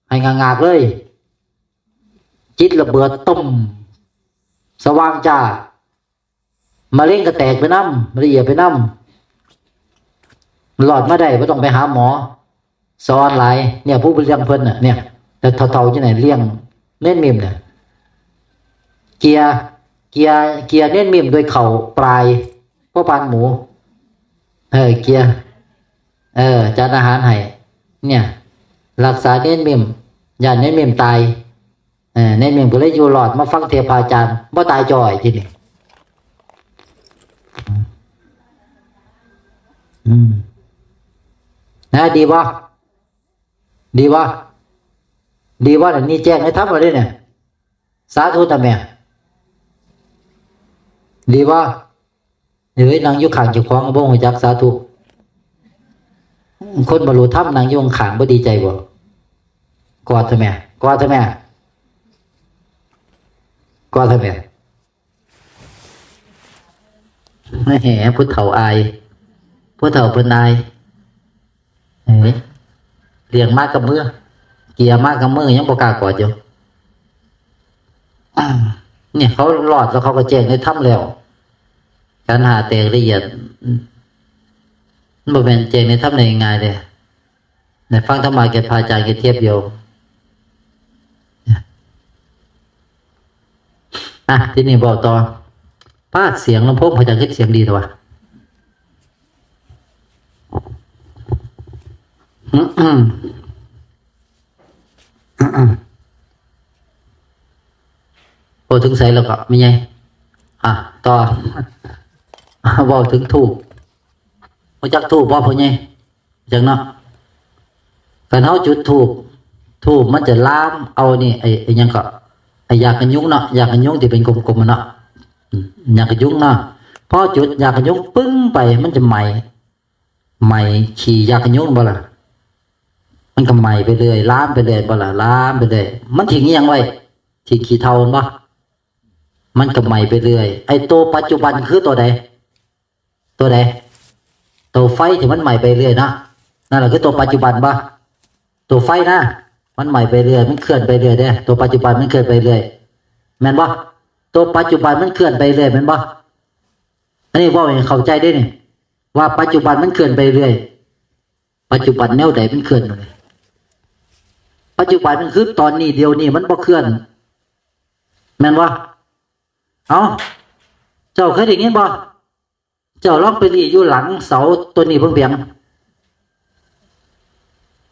ให้งากๆเลย จิตระเบิดตุ้ม สว่างจ้า มะเร็งก็แตกไปนำ ละเอียดไปนำ รอดมาได้ บ่ต้องไปหาหมอ สอนหลาย เนี่ย ผู้เลี้ยงเพิ่นน่ะ เนี่ย แต่เฒ่าๆจั่งใด๋เลี้ยงเน้นมิมน่ะ เกีย เกีย เกียเน้นมิมด้วยข้าวปลาย พอปานหมู เออ เกีย เออ จัดอาหารให้ เนี่ย รักษาเน้นมิม ย่านเน้นมิมตาย เออ เน้นมิมก็เลยอยู่รอด มาฟังเทปพระอาจารย์ บ่ตายจ่อยทีนี้ อืม นะ ดีบ่ ดีบ่ ดีบ่ นี่แจ้งในธรรมแล้วเด้เนี่ย สาธุตาแม่ ดีบ่ เฮ้ย นั่งอยู่ข้างเจ้าของบ่ฮู้จัก สาธุ คนบรรลุธรรมนั่งอยู่ข้างๆ บ่ดีใจบ่ กอดเถาะแม่ กอดเถาะแม่ กอดเถาะแม่ แหม ผู้เฒ่าอาย ผู้เฒ่าเพิ่นอาย เฮ้ย เลี้ยงมากับมือ เกียมากับมือ ยังบ่กล้ากอดอยู่ อ่า เนี่ย เขารอดแล้ว เขาก็แจ้งในธรรมแล้ว ขันธ์ห้าแตกละเอียด มันบ่แม่นแจ้งในธรรมได้ง่ายเด้ ได้ฟังธรรมะแก่พระอาจารย์แก่เทปเดียว อ่ะ ทีนี้เว้าต่อ ปาด เสียงลำโพงพระอาจารย์คือเสียงดีแท้วะ อืม อืม อืม อืม โอ้ ถึงไสแล้วก็ แม่ใหญ่ อ่ะ ต่อ เว้าถึงธูป รู้จักธูปบ่ พ่อใหญ่ จักเนาะ คันเฮาจุดธูป ธูปมันจะลามเอานี่ ไอ้ ไอ้หยังก็ ไอ้หยากกันยุงเนาะ หยากกันยุงที่เป็นกลมๆอะเนาะ อืม หยากกันยุงเนาะ พอจุดหยากกันยุงปึ้งไป มันจะไหม้ ไหม้ขี้หยากกันยุงบ่ล่ะ มันก็ไหม้ไปเรื่อย ลามไปเรื่อยบ่ล่ะ ลามไปเรื่อย มันทิ้งอิหยังไว้ ทิ้งขี้เถ้าแม่นบ่ มันก็ไหม้ไปเรื่อย ไอ้ตัวปัจจุบันคือตัวใด ตัวใด ตัวไฟที่มันไหม้ไปเรื่อยนะ นั่นแหละคือตัวปัจจุบันบ่ ตัวไฟนะ มันไหม้ไปเรื่อย มันเคลื่อนไปเรื่อยเด้ ตัวปัจจุบันมันเคลื่อนไปเรื่อย แม่นบ่ ตัวปัจจุบันมันเคลื่อนไปเรื่อย แม่นบ่ อันนี้เว้าให้เข้าใจเด้นี่ ว่าปัจจุบันมันเคลื่อนไปเรื่อย ปัจจุบันแนวใดมันเคลื่อนไปเรื่อย ปัจจุบันมันคือตอนนี้ เดี๋ยวนี้ มันบ่เคลื่อน แม่นบ่ เอ้า เจ้าเคยได้ยินบ่ เจ้าลองไปหลีอยู่หลังเสาตัวนี้เบิ่งเปียง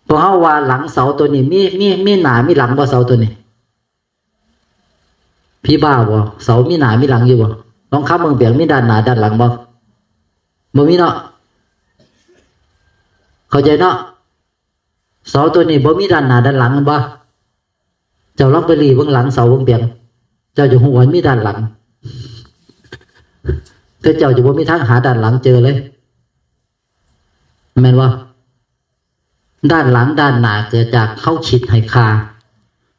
พวกเฮาว่าหลังเสาตัวนี้มี มี มีหน้ามีหลังบ่ เสาตัวนี้ ผีบ้าบ่ เสามีหน้ามีหลังอยู่บ่ ลองค้ำเบิ่งเปียง มีด้านหน้าด้านหลังบ่ บ่มีเนาะ เข้าใจเนาะ เสาตัวนี้บ่มีด้านหน้าด้านหลังแม่นบ่ เจ้าลองไปหลีเบิ่งหลังเสาเบิ่งเปียง เจ้าจะฮู้ว่ามีด้านหลัง แต่เจ้าจะบ่มีทางหาด้านหลังเจอเลย แม่นบ่ ด้านหลังด้านหน้าเกิดจากเฮาคิดให้ค่า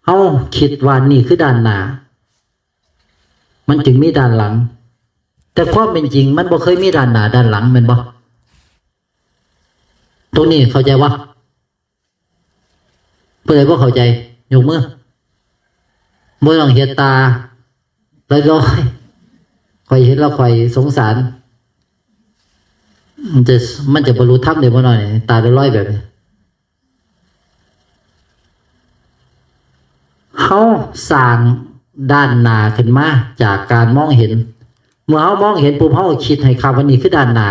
เฮาคิดว่านี่คือด้านหน้า มันจึงมีด้านหลัง แต่ความเป็นจริงมันบ่เคยมีด้านหน้าด้านหลัง แม่นบ่ ตรงนี้เข้าใจบ่ ผู้ใดบ่เข้าใจ ยกมือ บ่ต้องเฮ็ดตาลอยๆ ข้อยเห็นแล้วข้อยสงสาร มันจะ มันจะบรรลุธรรมได้บ่น้อย ตาลอยๆแบบนี้ เฮาสร้างด้านหน้าขึ้นมาจากการมองเห็น เมื่อเฮามองเห็นปุ๊บ เฮาก็คิดให้คักว่านี่คือด้านหน้า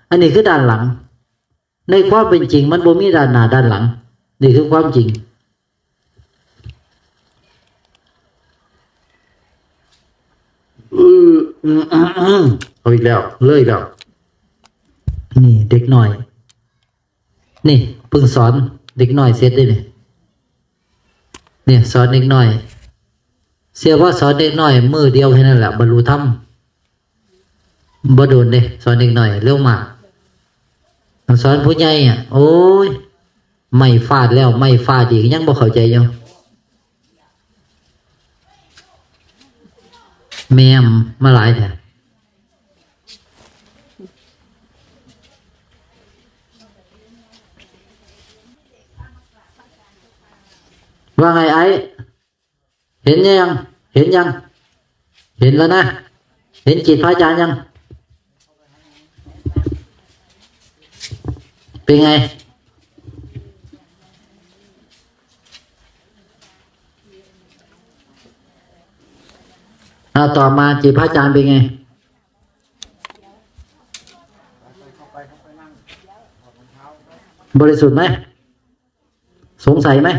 อันนี้คือด้านหลัง ในความเป็นจริงมันบ่มีด้านหน้าด้านหลัง นี่คือความจริง อือ อืม อืม อืม เอาอีกแล้ว เลยแล้ว นี่เด็กน้อย นี่เพิ่งสอนเด็กน้อยเสร็จเด้นี่ เนี่ย สอนเด็กน้อย เชื่อว่าสอนเด็กน้อยมื้อเดียวแค่นั้นแหละ บรรลุธรรม บ่โดนเด้ สอนเด็กน้อยเร็วมาก สอนผู้ใหญ่อะ โอ้ย ไม้ฟาดแล้วไม้ฟาดอีก ยังบ่เข้าใจอยู่ แม่มมาหลายแท้ เ ว่าไงไอ้ เห็นยัง เห็นยัง เห็นแล้วนะ เห็นจิตพระอาจารย์ยัง เป็นไง อ่า ต่อมาจิตพระอาจารย์เป็นไง บริสุทธิ์ไหม สงสัยไหม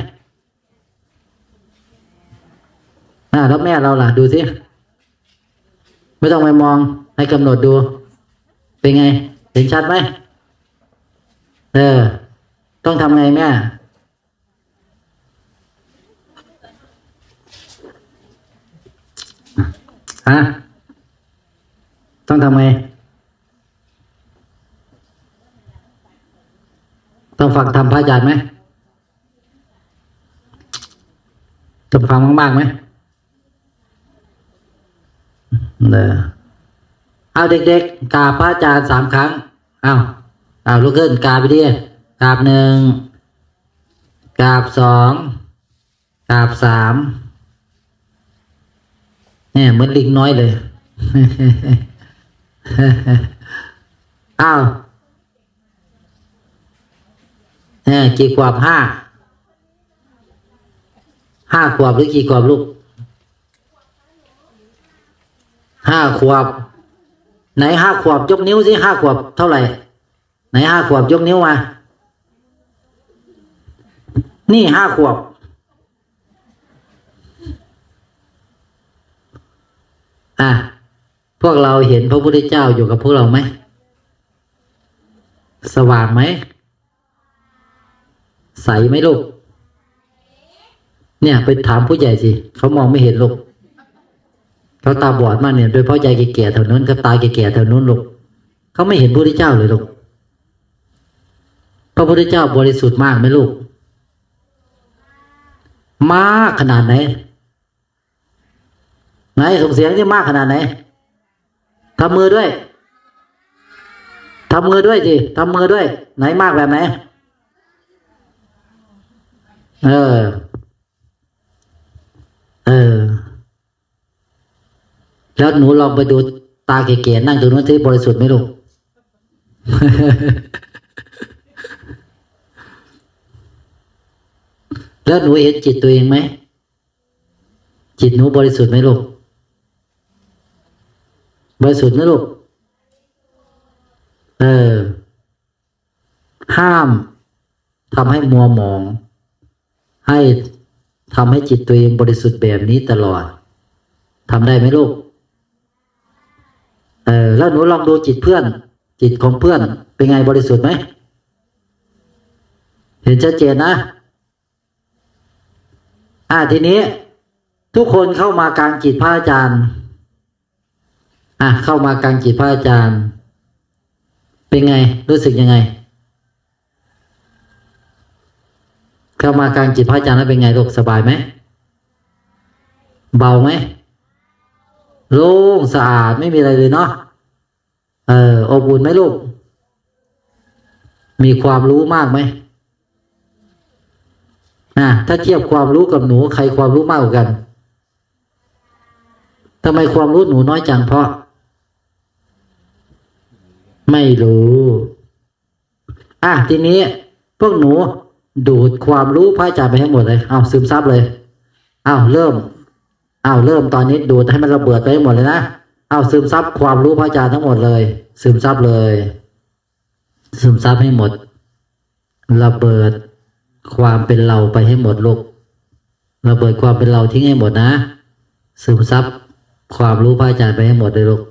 อ่า แล้วแม่เราล่ะ ดูสิ ไม่ต้องไปมอง ให้กำหนดดู เป็นไง เห็นชัดไหม เออ ต้องทำไงแม่ ฮะ ต้องทำไง ต้องฟังธรรมพระอาจารย์ไหม ต้องฟังมากๆไหม เออ เอาเด็กๆ กราบพระอาจารย์สามครั้ง เอา เอาลุกขึ้น กราบไปดิ กราบหนึ่ง กราบสอง กราบสาม เนี่ย เหมือนลิงน้อยเลย อ้าว เนี่ย กี่ขวบ ห้า ห้าขวบหรือกี่ขวบลูก ห้าขวบ ไหนห้าขวบ ยกนิ้วสิ ห้าขวบเท่าไหร่ ไหนห้าขวบ ยกนิ้วมา นี่ห้าขวบ อ่ะ พวกเราเห็นพระพุทธเจ้าอยู่กับพวกเราไหม สว่างไหม ใสไหมลูก เนี่ย ไปถามผู้ใหญ่สิ เขามองไม่เห็นลูก เขาตาบอดมากเนี่ย โดยเฉพาะยายแก่ๆแถวนู้น เขาตาแก่ๆแถวนู้นลูก เขาไม่เห็นพระพุทธเจ้าเลยลูก พระพุทธเจ้าบริสุทธิ์มากไหมลูก มากขนาดไหน ไหน ส่งเสียงที่มากขนาดไหน ทำมือด้วย ทำมือด้วยสิ ทำมือด้วย ไหน มากแบบไหน เออ เออ แล้วหนูลองไปดูตาแก่ๆนั่งตรงนู้นที่บริสุทธิ์ไหมลูก แล้วหนูเห็นจิตตัวเองไหม จิตหนูบริสุทธิ์ไหมลูก บริสุทธิ์ไหมลูก เออ ห้ามทำให้มัวหมอง ให้ทำให้จิตตัวเองบริสุทธิ์แบบนี้ตลอด ทำได้ไหมลูก เออ แล้วหนูลองดูจิตเพื่อน จิตของเพื่อนเป็นไง บริสุทธิ์ไหม เห็นชัดเจนนะ อ่า ทีนี้ ทุกคนเข้ามากลางจิตพระอาจารย์ อ่ะ เข้ามากลางจิตพระอาจารย์ เป็นไง รู้สึกยังไง เข้ามากลางจิตพระอาจารย์แล้วเป็นไงลูก สบายไหม เบาไหม โล่งสะอาด ไม่มีอะไรเลยเนาะ เออ อบอุ่นไหมลูก มีความรู้มากไหม อ่ะ ถ้าเทียบความรู้กับหนู ใครความรู้มากกว่ากัน ทำไมความรู้หนูน้อยจัง เพราะ ไม่รู้ อ่ะ ทีนี้ พวกหนู ดูดความรู้พระอาจารย์ไปให้หมดเลย เอา ซึมซับเลย เอา เริ่ม เอา เริ่มตอนนี้ ดูดให้มันระเบิดไปให้หมดเลยนะ เอา ซึมซับความรู้พระอาจารย์ทั้งหมดเลย ซึมซับเลย ซึมซับให้หมด ระเบิดความเป็นเราไปให้หมดลูก ระเบิดความเป็นเราทิ้งให้หมดนะ ซึมซับความรู้พระอาจารย์ไปให้หมดเลยลูก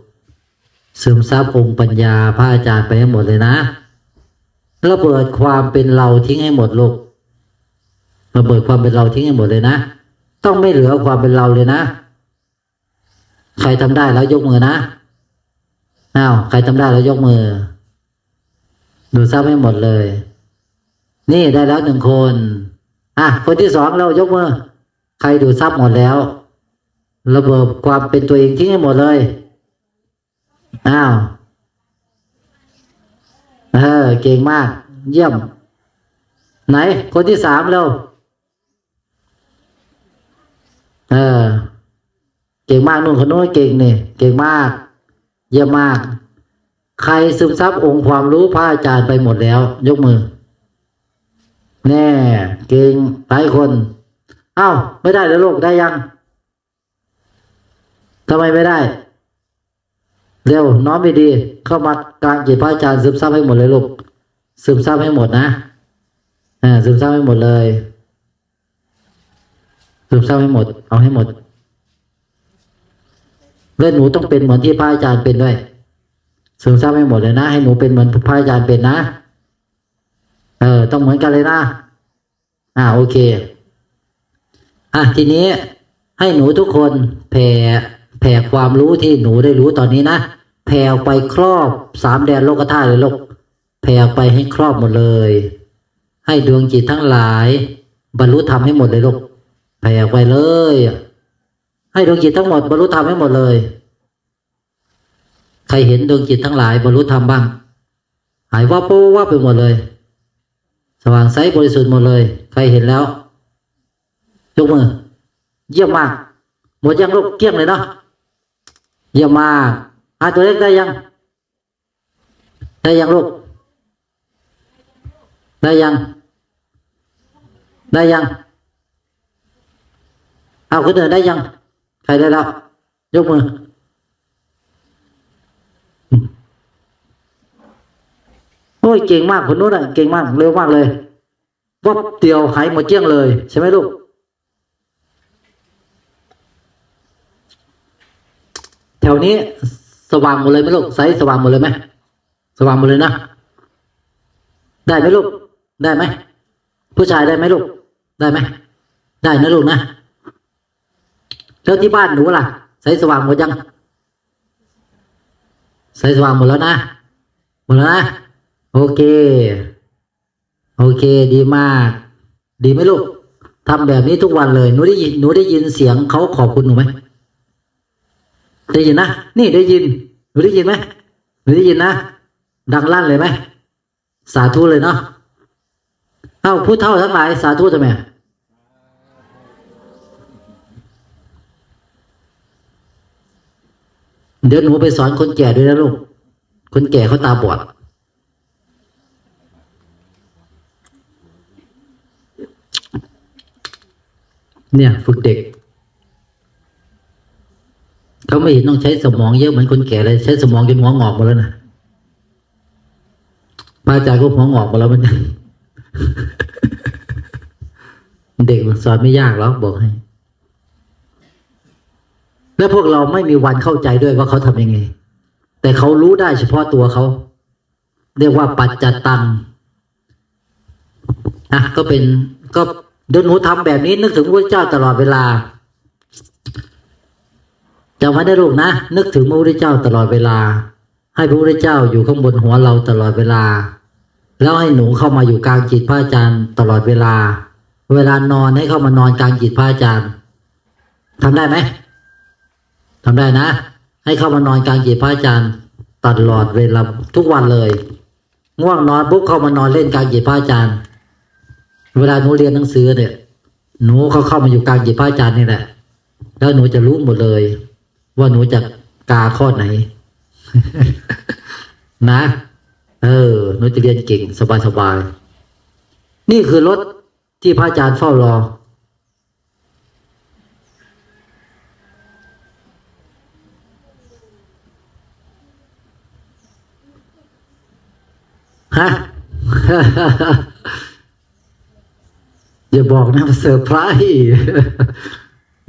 ซึมซับองค์ปัญญาพระอาจารย์ไปให้หมดเลยนะ ระเบิดความเป็นเราทิ้งให้หมดลูก ระเบิดความเป็นเราทิ้งให้หมดเลยนะ ต้องไม่เหลือความเป็นเราเลยนะ ใครทำได้แล้วยกมือนะ อ้าว ใครทำได้แล้วยกมือ ดูดซับให้หมดเลย นี่ได้แล้วหนึ่งคน อ่ะ คนที่สองเรายกมือ ใครดูดซับหมดแล้ว ระเบิดความเป็นตัวเองทิ้งให้หมดเลย อ้าว เออ เก่งมาก เยี่ยม ไหน คนที่สามเร็ว เออ เก่งมาก นู่นคนนู้นเก่งนี่ เก่งมาก เยี่ยมมาก ใครซึมซับองค์ความรู้พระอาจารย์ไปหมดแล้ว ยกมือ แน่ เก่งหลายคน อ้าว ไม่ได้แล้วลูก ได้ยัง ทำไมไม่ได้ เร็ว น้อมดีๆ เข้ามากลางจิตพระอาจารย์ ซึมซับให้หมดเลยลูก ซึมซับให้หมดนะ อ่า ซึมซับให้หมดเลย ซึมซับให้หมด เอาให้หมด และหนูต้องเป็นเหมือนที่พระอาจารย์เป็นด้วย ซึมซับให้หมดเลยนะ ให้หนูเป็นเหมือนพระอาจารย์เป็นนะ เออ ต้องเหมือนกันเลยนะ อ่า โอเค อ่ะ ทีนี้ให้หนูทุกคนแผ่ แผ่ความรู้ที่หนูได้รู้ตอนนี้นะ แผ่ออกไปครอบสามแดนโลกธาตุเลยลูก แผ่ออกไปให้ครอบหมดเลย ให้ดวงจิตทั้งหลาย บรรลุธรรมให้หมดเลยลูก แผ่ออกไปเลย ให้ดวงจิตทั้งหมดบรรลุธรรมให้หมดเลย ใครเห็นดวงจิตทั้งหลายบรรลุธรรมบ้าง หายวับวับวับไปหมดเลย สว่างใสบริสุทธิ์หมดเลย ใครเห็นแล้ว ยกมือ เยี่ยมมาก หมดยังลูก เกลี้ยงเลยเนาะ เยี่ยมมาก อ่ะ ตัวเล็กได้ยัง ได้ยังลูก ได้ยัง ได้ยัง เอา คนอื่นได้ยัง ใครได้แล้ว ยกมือ โอ้ย เก่งมาก คนนู้นน่ะ เก่งมาก เร็วมากเลย วับเดียวหายหมดเกลี้ยงเลย ใช่ไหมลูก แถวนี้สว่างหมดเลยไหมลูก ใสสว่างหมดเลยไหม สว่างหมดเลยนะ ได้ไหมลูก ได้ไหม ผู้ชายได้ไหมลูก ได้ไหม ได้นะลูกนะ แล้วที่บ้านหนูล่ะ ใสสว่างหมดยัง ใสสว่างหมดแล้วนะ หมดแล้วนะ โอเค โอเค ดีมาก ดีไหมลูก ทำแบบนี้ทุกวันเลย หนูได้ยิน หนูได้ยินเสียงเขาขอบคุณหนูไหม ได้ยินนะ นี่ได้ยิน หนูได้ยินไหม หนูได้ยินนะ ดังลั่นเลยไหม สาธุเลยเนาะ เอ้า ผู้เฒ่าทั้งหลาย สาธุทำไม เดี๋ยวหนูไปสอนคนแก่ด้วยนะลูก คนแก่เขาตาบอด เนี่ย ฝึกเด็ก เขาไม่เห็นต้องใช้สมองเยอะเหมือนคนแก่เลย ใช้สมองจนหัวงอกหมดแล้วนะ พระอาจารย์ก็หัวงอกหมดแล้วเหมือนกัน เด็กมันสอนไม่ยากหรอก บอกให้ และพวกเราไม่มีวันเข้าใจด้วยว่าเขาทำยังไง แต่เขารู้ได้เฉพาะตัวเขา เรียกว่าปัจจตัง นะ ก็เป็น ก็เดี๋ยวหนูทำแบบนี้ นึกถึงพระพุทธเจ้าตลอดเวลา จำไว้นะลูกนะ นึกถึงพระพุทธเจ้าตลอดเวลา ให้พระพุทธเจ้าอยู่ข้างบนหัวเราตลอดเวลา แล้วให้หนูเข้ามาอยู่กลางจิตพระอาจารย์ตลอดเวลา เวลานอนให้เข้ามานอนกลางจิตพระอาจารย์ ทำได้ไหม ทำได้นะ ให้เข้ามานอนกลางจิตพระอาจารย์ตลอดเวลา ทุกวันเลย ง่วงนอนปุ๊บเข้ามานอนเล่นกลางจิตพระอาจารย์ เวลาหนูเรียนหนังสือเนี่ย หนูก็เข้ามาอยู่กลางจิตพระอาจารย์นี่แหละ แล้วหนูจะรู้หมดเลย ว่าหนูจะกาข้อไหน นะ เออ หนูจะเรียนเก่งสบายๆ นี่คือรถที่พระอาจารย์เฝ้ารอ ฮะ อย่าบอกนะว่าเซอร์ไพรส์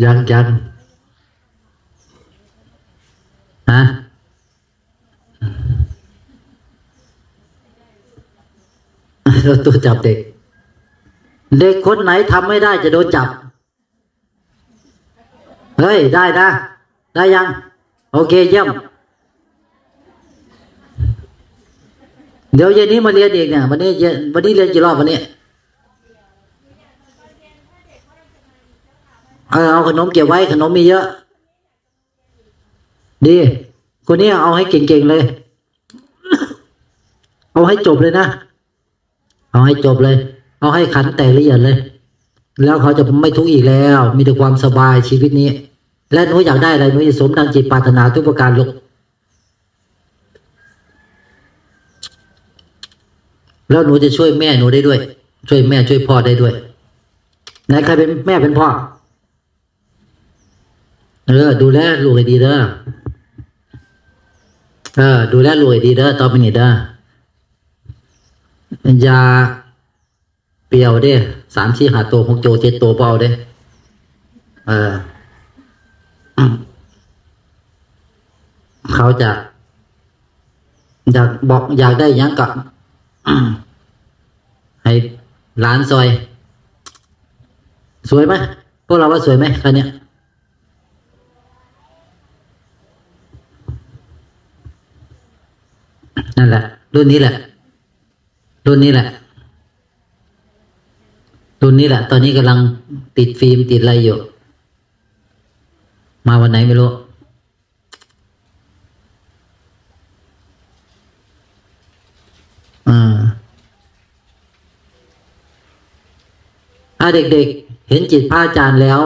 ยังยัง ฮะ ตัวจับเด็ก เด็กคนไหนทำไม่ได้จะโดนจับ เฮ้ย ได้นะ ได้ยัง โอเค เยี่ยม เดี๋ยวเย็นนี้มาเรียนอีกเนี่ย วันนี้เย็น วันนี้เรียนกี่รอบวันนี้ เออ เอาขนมเก็บไว้ ขนมมีเยอะ ดี คนนี้เอาให้เก่งๆเลย เอาให้จบเลยนะ เอาให้จบเลย เอาให้ขันแตกละเอียดเลย แล้วเขาจะไม่ทุกข์อีกแล้ว มีแต่ความสบายชีวิตนี้ และหนูอยากได้อะไร หนูจะสมดังจิตปรารถนาทุกประการลูก แล้วหนูจะช่วยแม่หนูได้ด้วย ช่วยแม่ช่วยพ่อได้ด้วย ไหนใครเป็นแม่เป็นพ่อ เออ ดูแลลูกให้ดีเด้อ เออ ดูแลลูกให้ดีเด้อ ต่อไปนี้เด้อ อย่าเปรียวเด้ สาม สี่ ห้า ตัว หก ตัว เจ็ด ตัว บ่เอาเด้ เออ เขาจะ อยากบอก อยากได้หยังก็ ให้หลานซอย สวยไหม พวกเราว่าสวยไหมคันเนี้ย นั่นแหละ รุ่นนี้แหละ รุ่นนี้แหละ รุ่นนี้แหละ ตอนนี้กำลังติดฟิล์มติดอะไรอยู่ มาวันไหนไม่รู้ อ่า อ่า เด็กๆ เห็นจิตพระอาจารย์แล้ว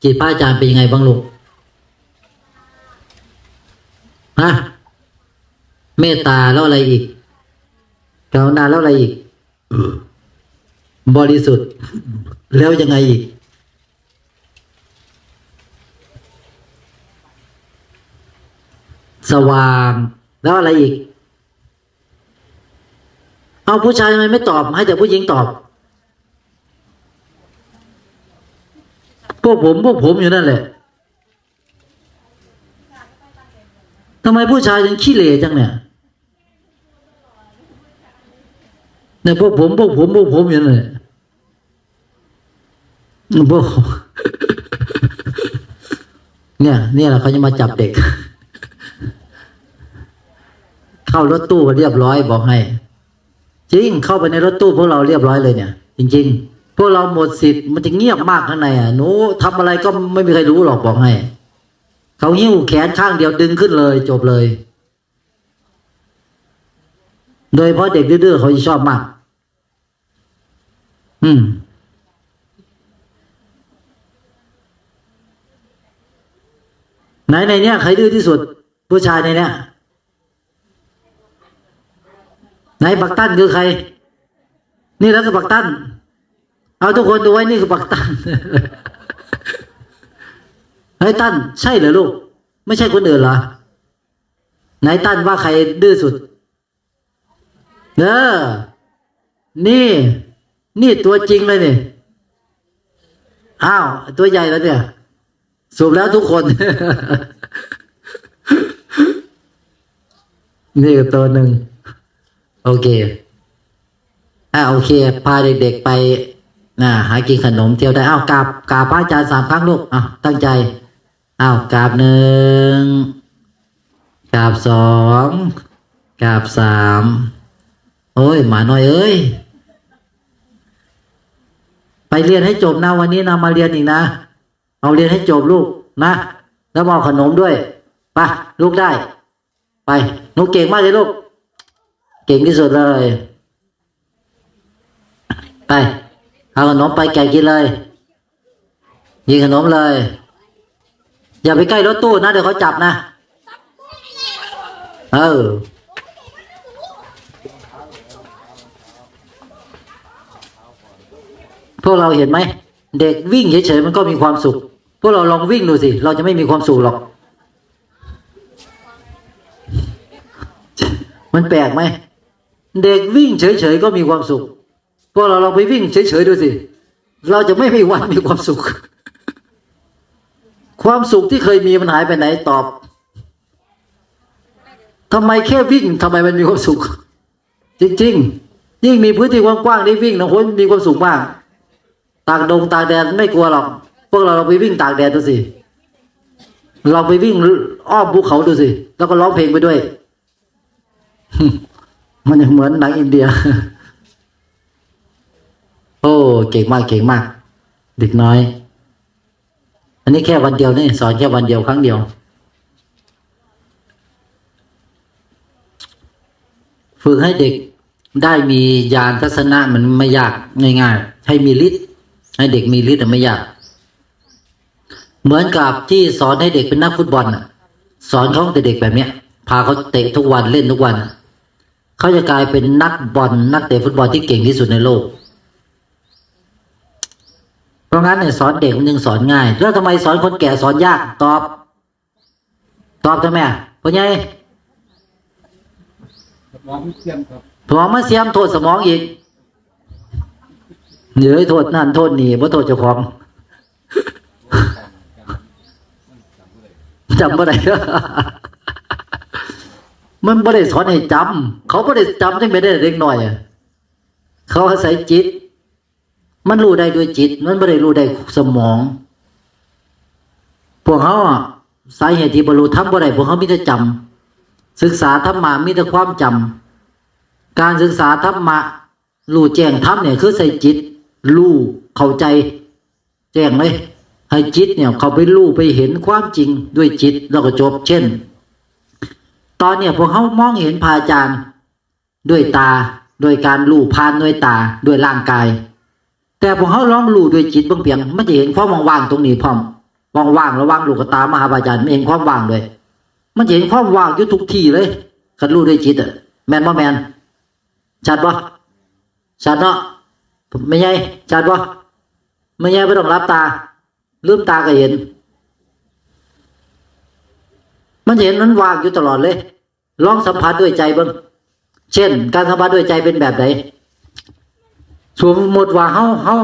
จิตพระอาจารย์เป็นยังไงบ้างลูก ฮะ เมตตาแล้วอะไรอีก กรุณาแล้วอะไรอีก บริสุทธิ์ แล้วยังไงอีก สว่าง แล้วอะไรอีก เอาผู้ชายทำไมไม่ตอบ ให้แต่ผู้หญิงตอบ พวกผม พวกผมอยู่นั่นแหละ ทำไมผู้ชายถึงขี้เหร่จังเนี่ย เนี่ย พวกผม พวกผม พวกผมอยู่นั่นแหละ พวก เนี่ย เนี่ยแหละเขาจะมาจับเด็ก เข้ารถตู้ก็เรียบร้อยบอกให้ จริง เข้าไปในรถตู้พวกเราเรียบร้อยเลยเนี่ย จริงๆ พวกเราหมดสิทธิ์ มันจะเงียบมากข้างในอ่ะ หนูทำอะไรก็ไม่มีใครรู้หรอกบอกให้ เขาหิ้วแขนข้างเดียวดึงขึ้นเลย จบเลย โดยเฉพาะเด็กดื้อๆเขาจะชอบมาก อืม ไหนในเนี้ยใครดื้อที่สุด ผู้ชายในเนี้ย ไหนบักตั้นคือใคร นี่แล้วก็บักตั้น เอาทุกคนดูไว้นี่คือบักตั้น เฮ้ยตั้น ใช่เหรอลูก ไม่ใช่คนอื่นเหรอ ไหนตั้นว่าใครดื้อสุด เออ นี่ นี่ตัวจริงเลยนี่ อ้าว ตัวใหญ่แล้วเนี่ย สูบแล้วทุกคน นี่ก็ตัวหนึ่ง โอเค อ่า โอเค พาเด็กๆไป นะ หากินขนมเที่ยวได้ อ้าว กราบ กราบพระอาจารย์สามครั้งลูก อ้าว ตั้งใจ อ้าว กราบหนึ่ง กราบสอง กราบสาม โอ้ย หมาน้อยเอ้ย ไปเรียนให้จบนะ วันนี้นะ มาเรียนอีกนะ เอาเรียนให้จบลูกนะ แล้วมาเอาขนมด้วย ไป ลูกได้ ไป หนูเก่งมากเลยลูก เก่งที่สุดเลย ไป เอาขนมไปแกะกินเลย กินขนมเลย อย่าไปใกล้รถตู้นะ เดี๋ยวเขาจับนะ เออ พวกเราเห็นไหม เด็กวิ่งเฉยๆมันก็มีความสุข พวกเราลองวิ่งดูสิ เราจะไม่มีความสุขหรอก มันแปลกไหม เด็กวิ่งเฉยๆก็มีความสุข พวกเราลองไปวิ่งเฉยๆดูสิ เราจะไม่มีวันมีความสุข ความสุขที่เคยมีมันหายไปไหน ตอบ ทำไมแค่วิ่ง ทำไมมันมีความสุข จริงๆ ยิ่งมีพื้นที่กว้างๆได้วิ่งนะ โอ้ย มีความสุขมาก ตากดงตากแดดไม่กลัวหรอก พวกเราลองไปวิ่งตากแดดดูสิ ลองไปวิ่งอ้อมภูเขาดูสิ แล้วก็ร้องเพลงไปด้วย มันยังเหมือนหนังอินเดีย โอ้ เก่งมาก เก่งมาก เด็กน้อย อันนี้แค่วันเดียวนี่ สอนแค่วันเดียว ครั้งเดียว ฝึกให้เด็กได้มีญาณทัศนะ มันไม่ยาก ง่ายๆ ให้มีฤทธิ์ ให้เด็กมีฤทธิ์อะไม่ยาก เหมือนกับที่สอนให้เด็กเป็นนักฟุตบอลน่ะ สอนเขาตั้งแต่เด็กแบบเนี้ย พาเขาเตะทุกวันเล่นทุกวันน่ะ เขาจะกลายเป็นนักบอลนักเตะฟุตบอลที่เก่งที่สุดในโลก เพราะงั้นเนี่ยสอนเด็กมันจึงสอนง่าย แล้วทำไมสอนคนแก่สอนยาก ตอบ ตอบทำไมอะพ่อใหญ่ สมองเสื่อมครับ สมองมาเสียมโทษสมองอีกเดี๋ยวโทษนั่นโทษนี่บ่โทษเจ้าของ จำบ่ได้ มันบ่ได้สอนให้จำ เขาบ่ได้จำจังไปได้เด็กน้อยอะ เขาอาศัยจิต มันรู้ได้ด้วยจิต มันบ่ได้รู้ได้สมอง พวกเขาอะสาเหตุที่บรรลุธรรมบ่ได้ พวกเขามีแต่จำ ศึกษาธรรมะมีแต่ความจำ การศึกษาธรรมะ รู้แจ้งธรรมเนี่ยคือใส่จิต รู้เข้าใจ แจ้งเลย ให้จิตเนี่ยเขาไปรู้ไปเห็นความจริงด้วยจิตแล้วก็จบ เช่น ตอนเนี่ยพวกเขามองเห็นพระอาจารย์ ด้วยตา ด้วยการรู้ผ่านด้วยตา ด้วยร่างกาย แต่พวกเขาลองรู้ด้วยจิตเบิ่งเปียง มันจะเห็นความว่างๆตรงนี้พร้อม ว่างๆระหว่างลูกตามาหาพระอาจารย์ มันเห็นความว่างด้วย มันจะเห็นความว่างอยู่ทุกที่เลย คันรู้ด้วยจิตอะ แม่นบ่แม่น ชัดบ่ ชัดเนาะ แม่ใหญ่ ชัดบ่ แม่ใหญ่บ่ต้องหลับตา ลืมตาก็เห็น มันจะเห็นมันว่างอยู่ตลอดเลย ลองสัมผัสด้วยใจเบิ่ง เช่น การสัมผัสด้วยใจเป็นแบบไหน สมมติว่าเฮา เฮา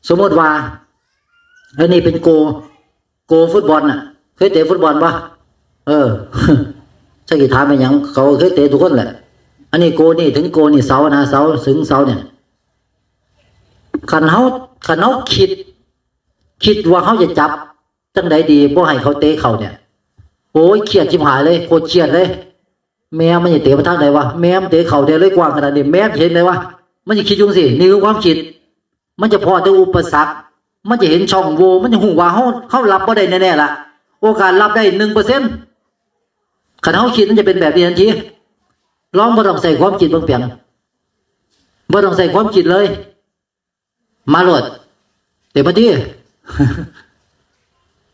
สมมติว่า อันนี้เป็นโก โกฟุตบอลน่ะ เคยเตะฟุตบอลปะ เออ ใช่กี่ถามไปหยัง เขาเคยเตะทุกคนแหละ อันนี้โกนี่ถึงโกนี่เสานะ เสาถึงเสาเนี่ย คันเฮา คันเฮาคิด คิดว่าเฮาจะจับ จังใดดี บ่ให้เขาเตะเข้าเนี่ย โอ้ย เครียดชิบหายเลย โคตรเครียดเลย แม่มันจะเตะไปทางใดวะ แม่มันเตะเข้าได้เลยกว้างขนาดนี้ แม่มันเห็นได้วะ มันจะคิดอยู่จั่งซี้ นี่คือความคิด มันจะพ้อแต่อุปสรรค มันจะเห็นช่องโหว่ มันจะฮู้ว่าเฮา เฮารับบ่ได้แน่ๆละ โอกาสรับได้หนึ่งเปอร์เซ็นต์ คันเฮาคิดมันจะเป็นแบบนี้ทันที ลองบ่ต้องใส่ความคิดเบิ่งเปียง บ่ต้องใส่ความคิดเลย มาโลด เตะมาติ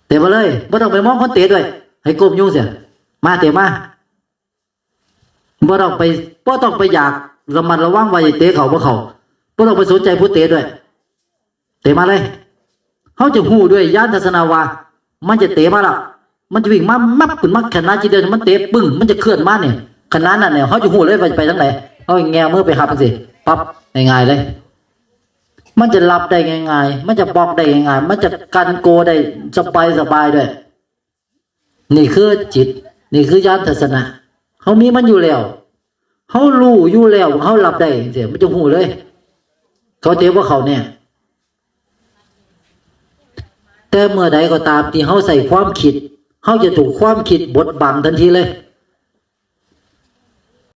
เตะมาเลย บ่ต้องไปมองคนเตะด้วย ให้ก้มอยู่จั่งซี้ มาเตะมา บ่ต้องไป บ่ต้องไปอยากระมัดระวังว่าจะเตะเข้าบ่เข้า บ่ต้องไปสนใจผู้เตะด้วย เตะมาเลย เฮาจะฮู้ด้วยญาณทัศนะว่า มันจะเตะมาละ มันจะวิ่งมามับขึ้นมาขนาดจิตเดียว มันเตะปึ้ง มันจะเคลื่อนมาเนี่ย ขนาดนั้นเนี่ย เฮาจะฮู้เลยว่าจะไปทางใด เฮาแงมือไปรับจั่งซี้ ปั๊บ ง่ายๆเลย มันจะรับได้ง่ายๆ มันจะบล็อกได้ง่ายๆ มันจะกันโกได้สบายๆด้วย นี่คือจิต นี่คือญาณทัศนะ เฮามีมันอยู่แล้ว เฮารู้อยู่แล้ว เฮารับได้จั่งซี้ มันจะฮู้เลย เขาเตะบ่เข้าเนี่ย แต่เมื่อใดก็ตามที่เฮาใส่ความคิด เฮาจะถูกความคิดบดบังทันทีเลย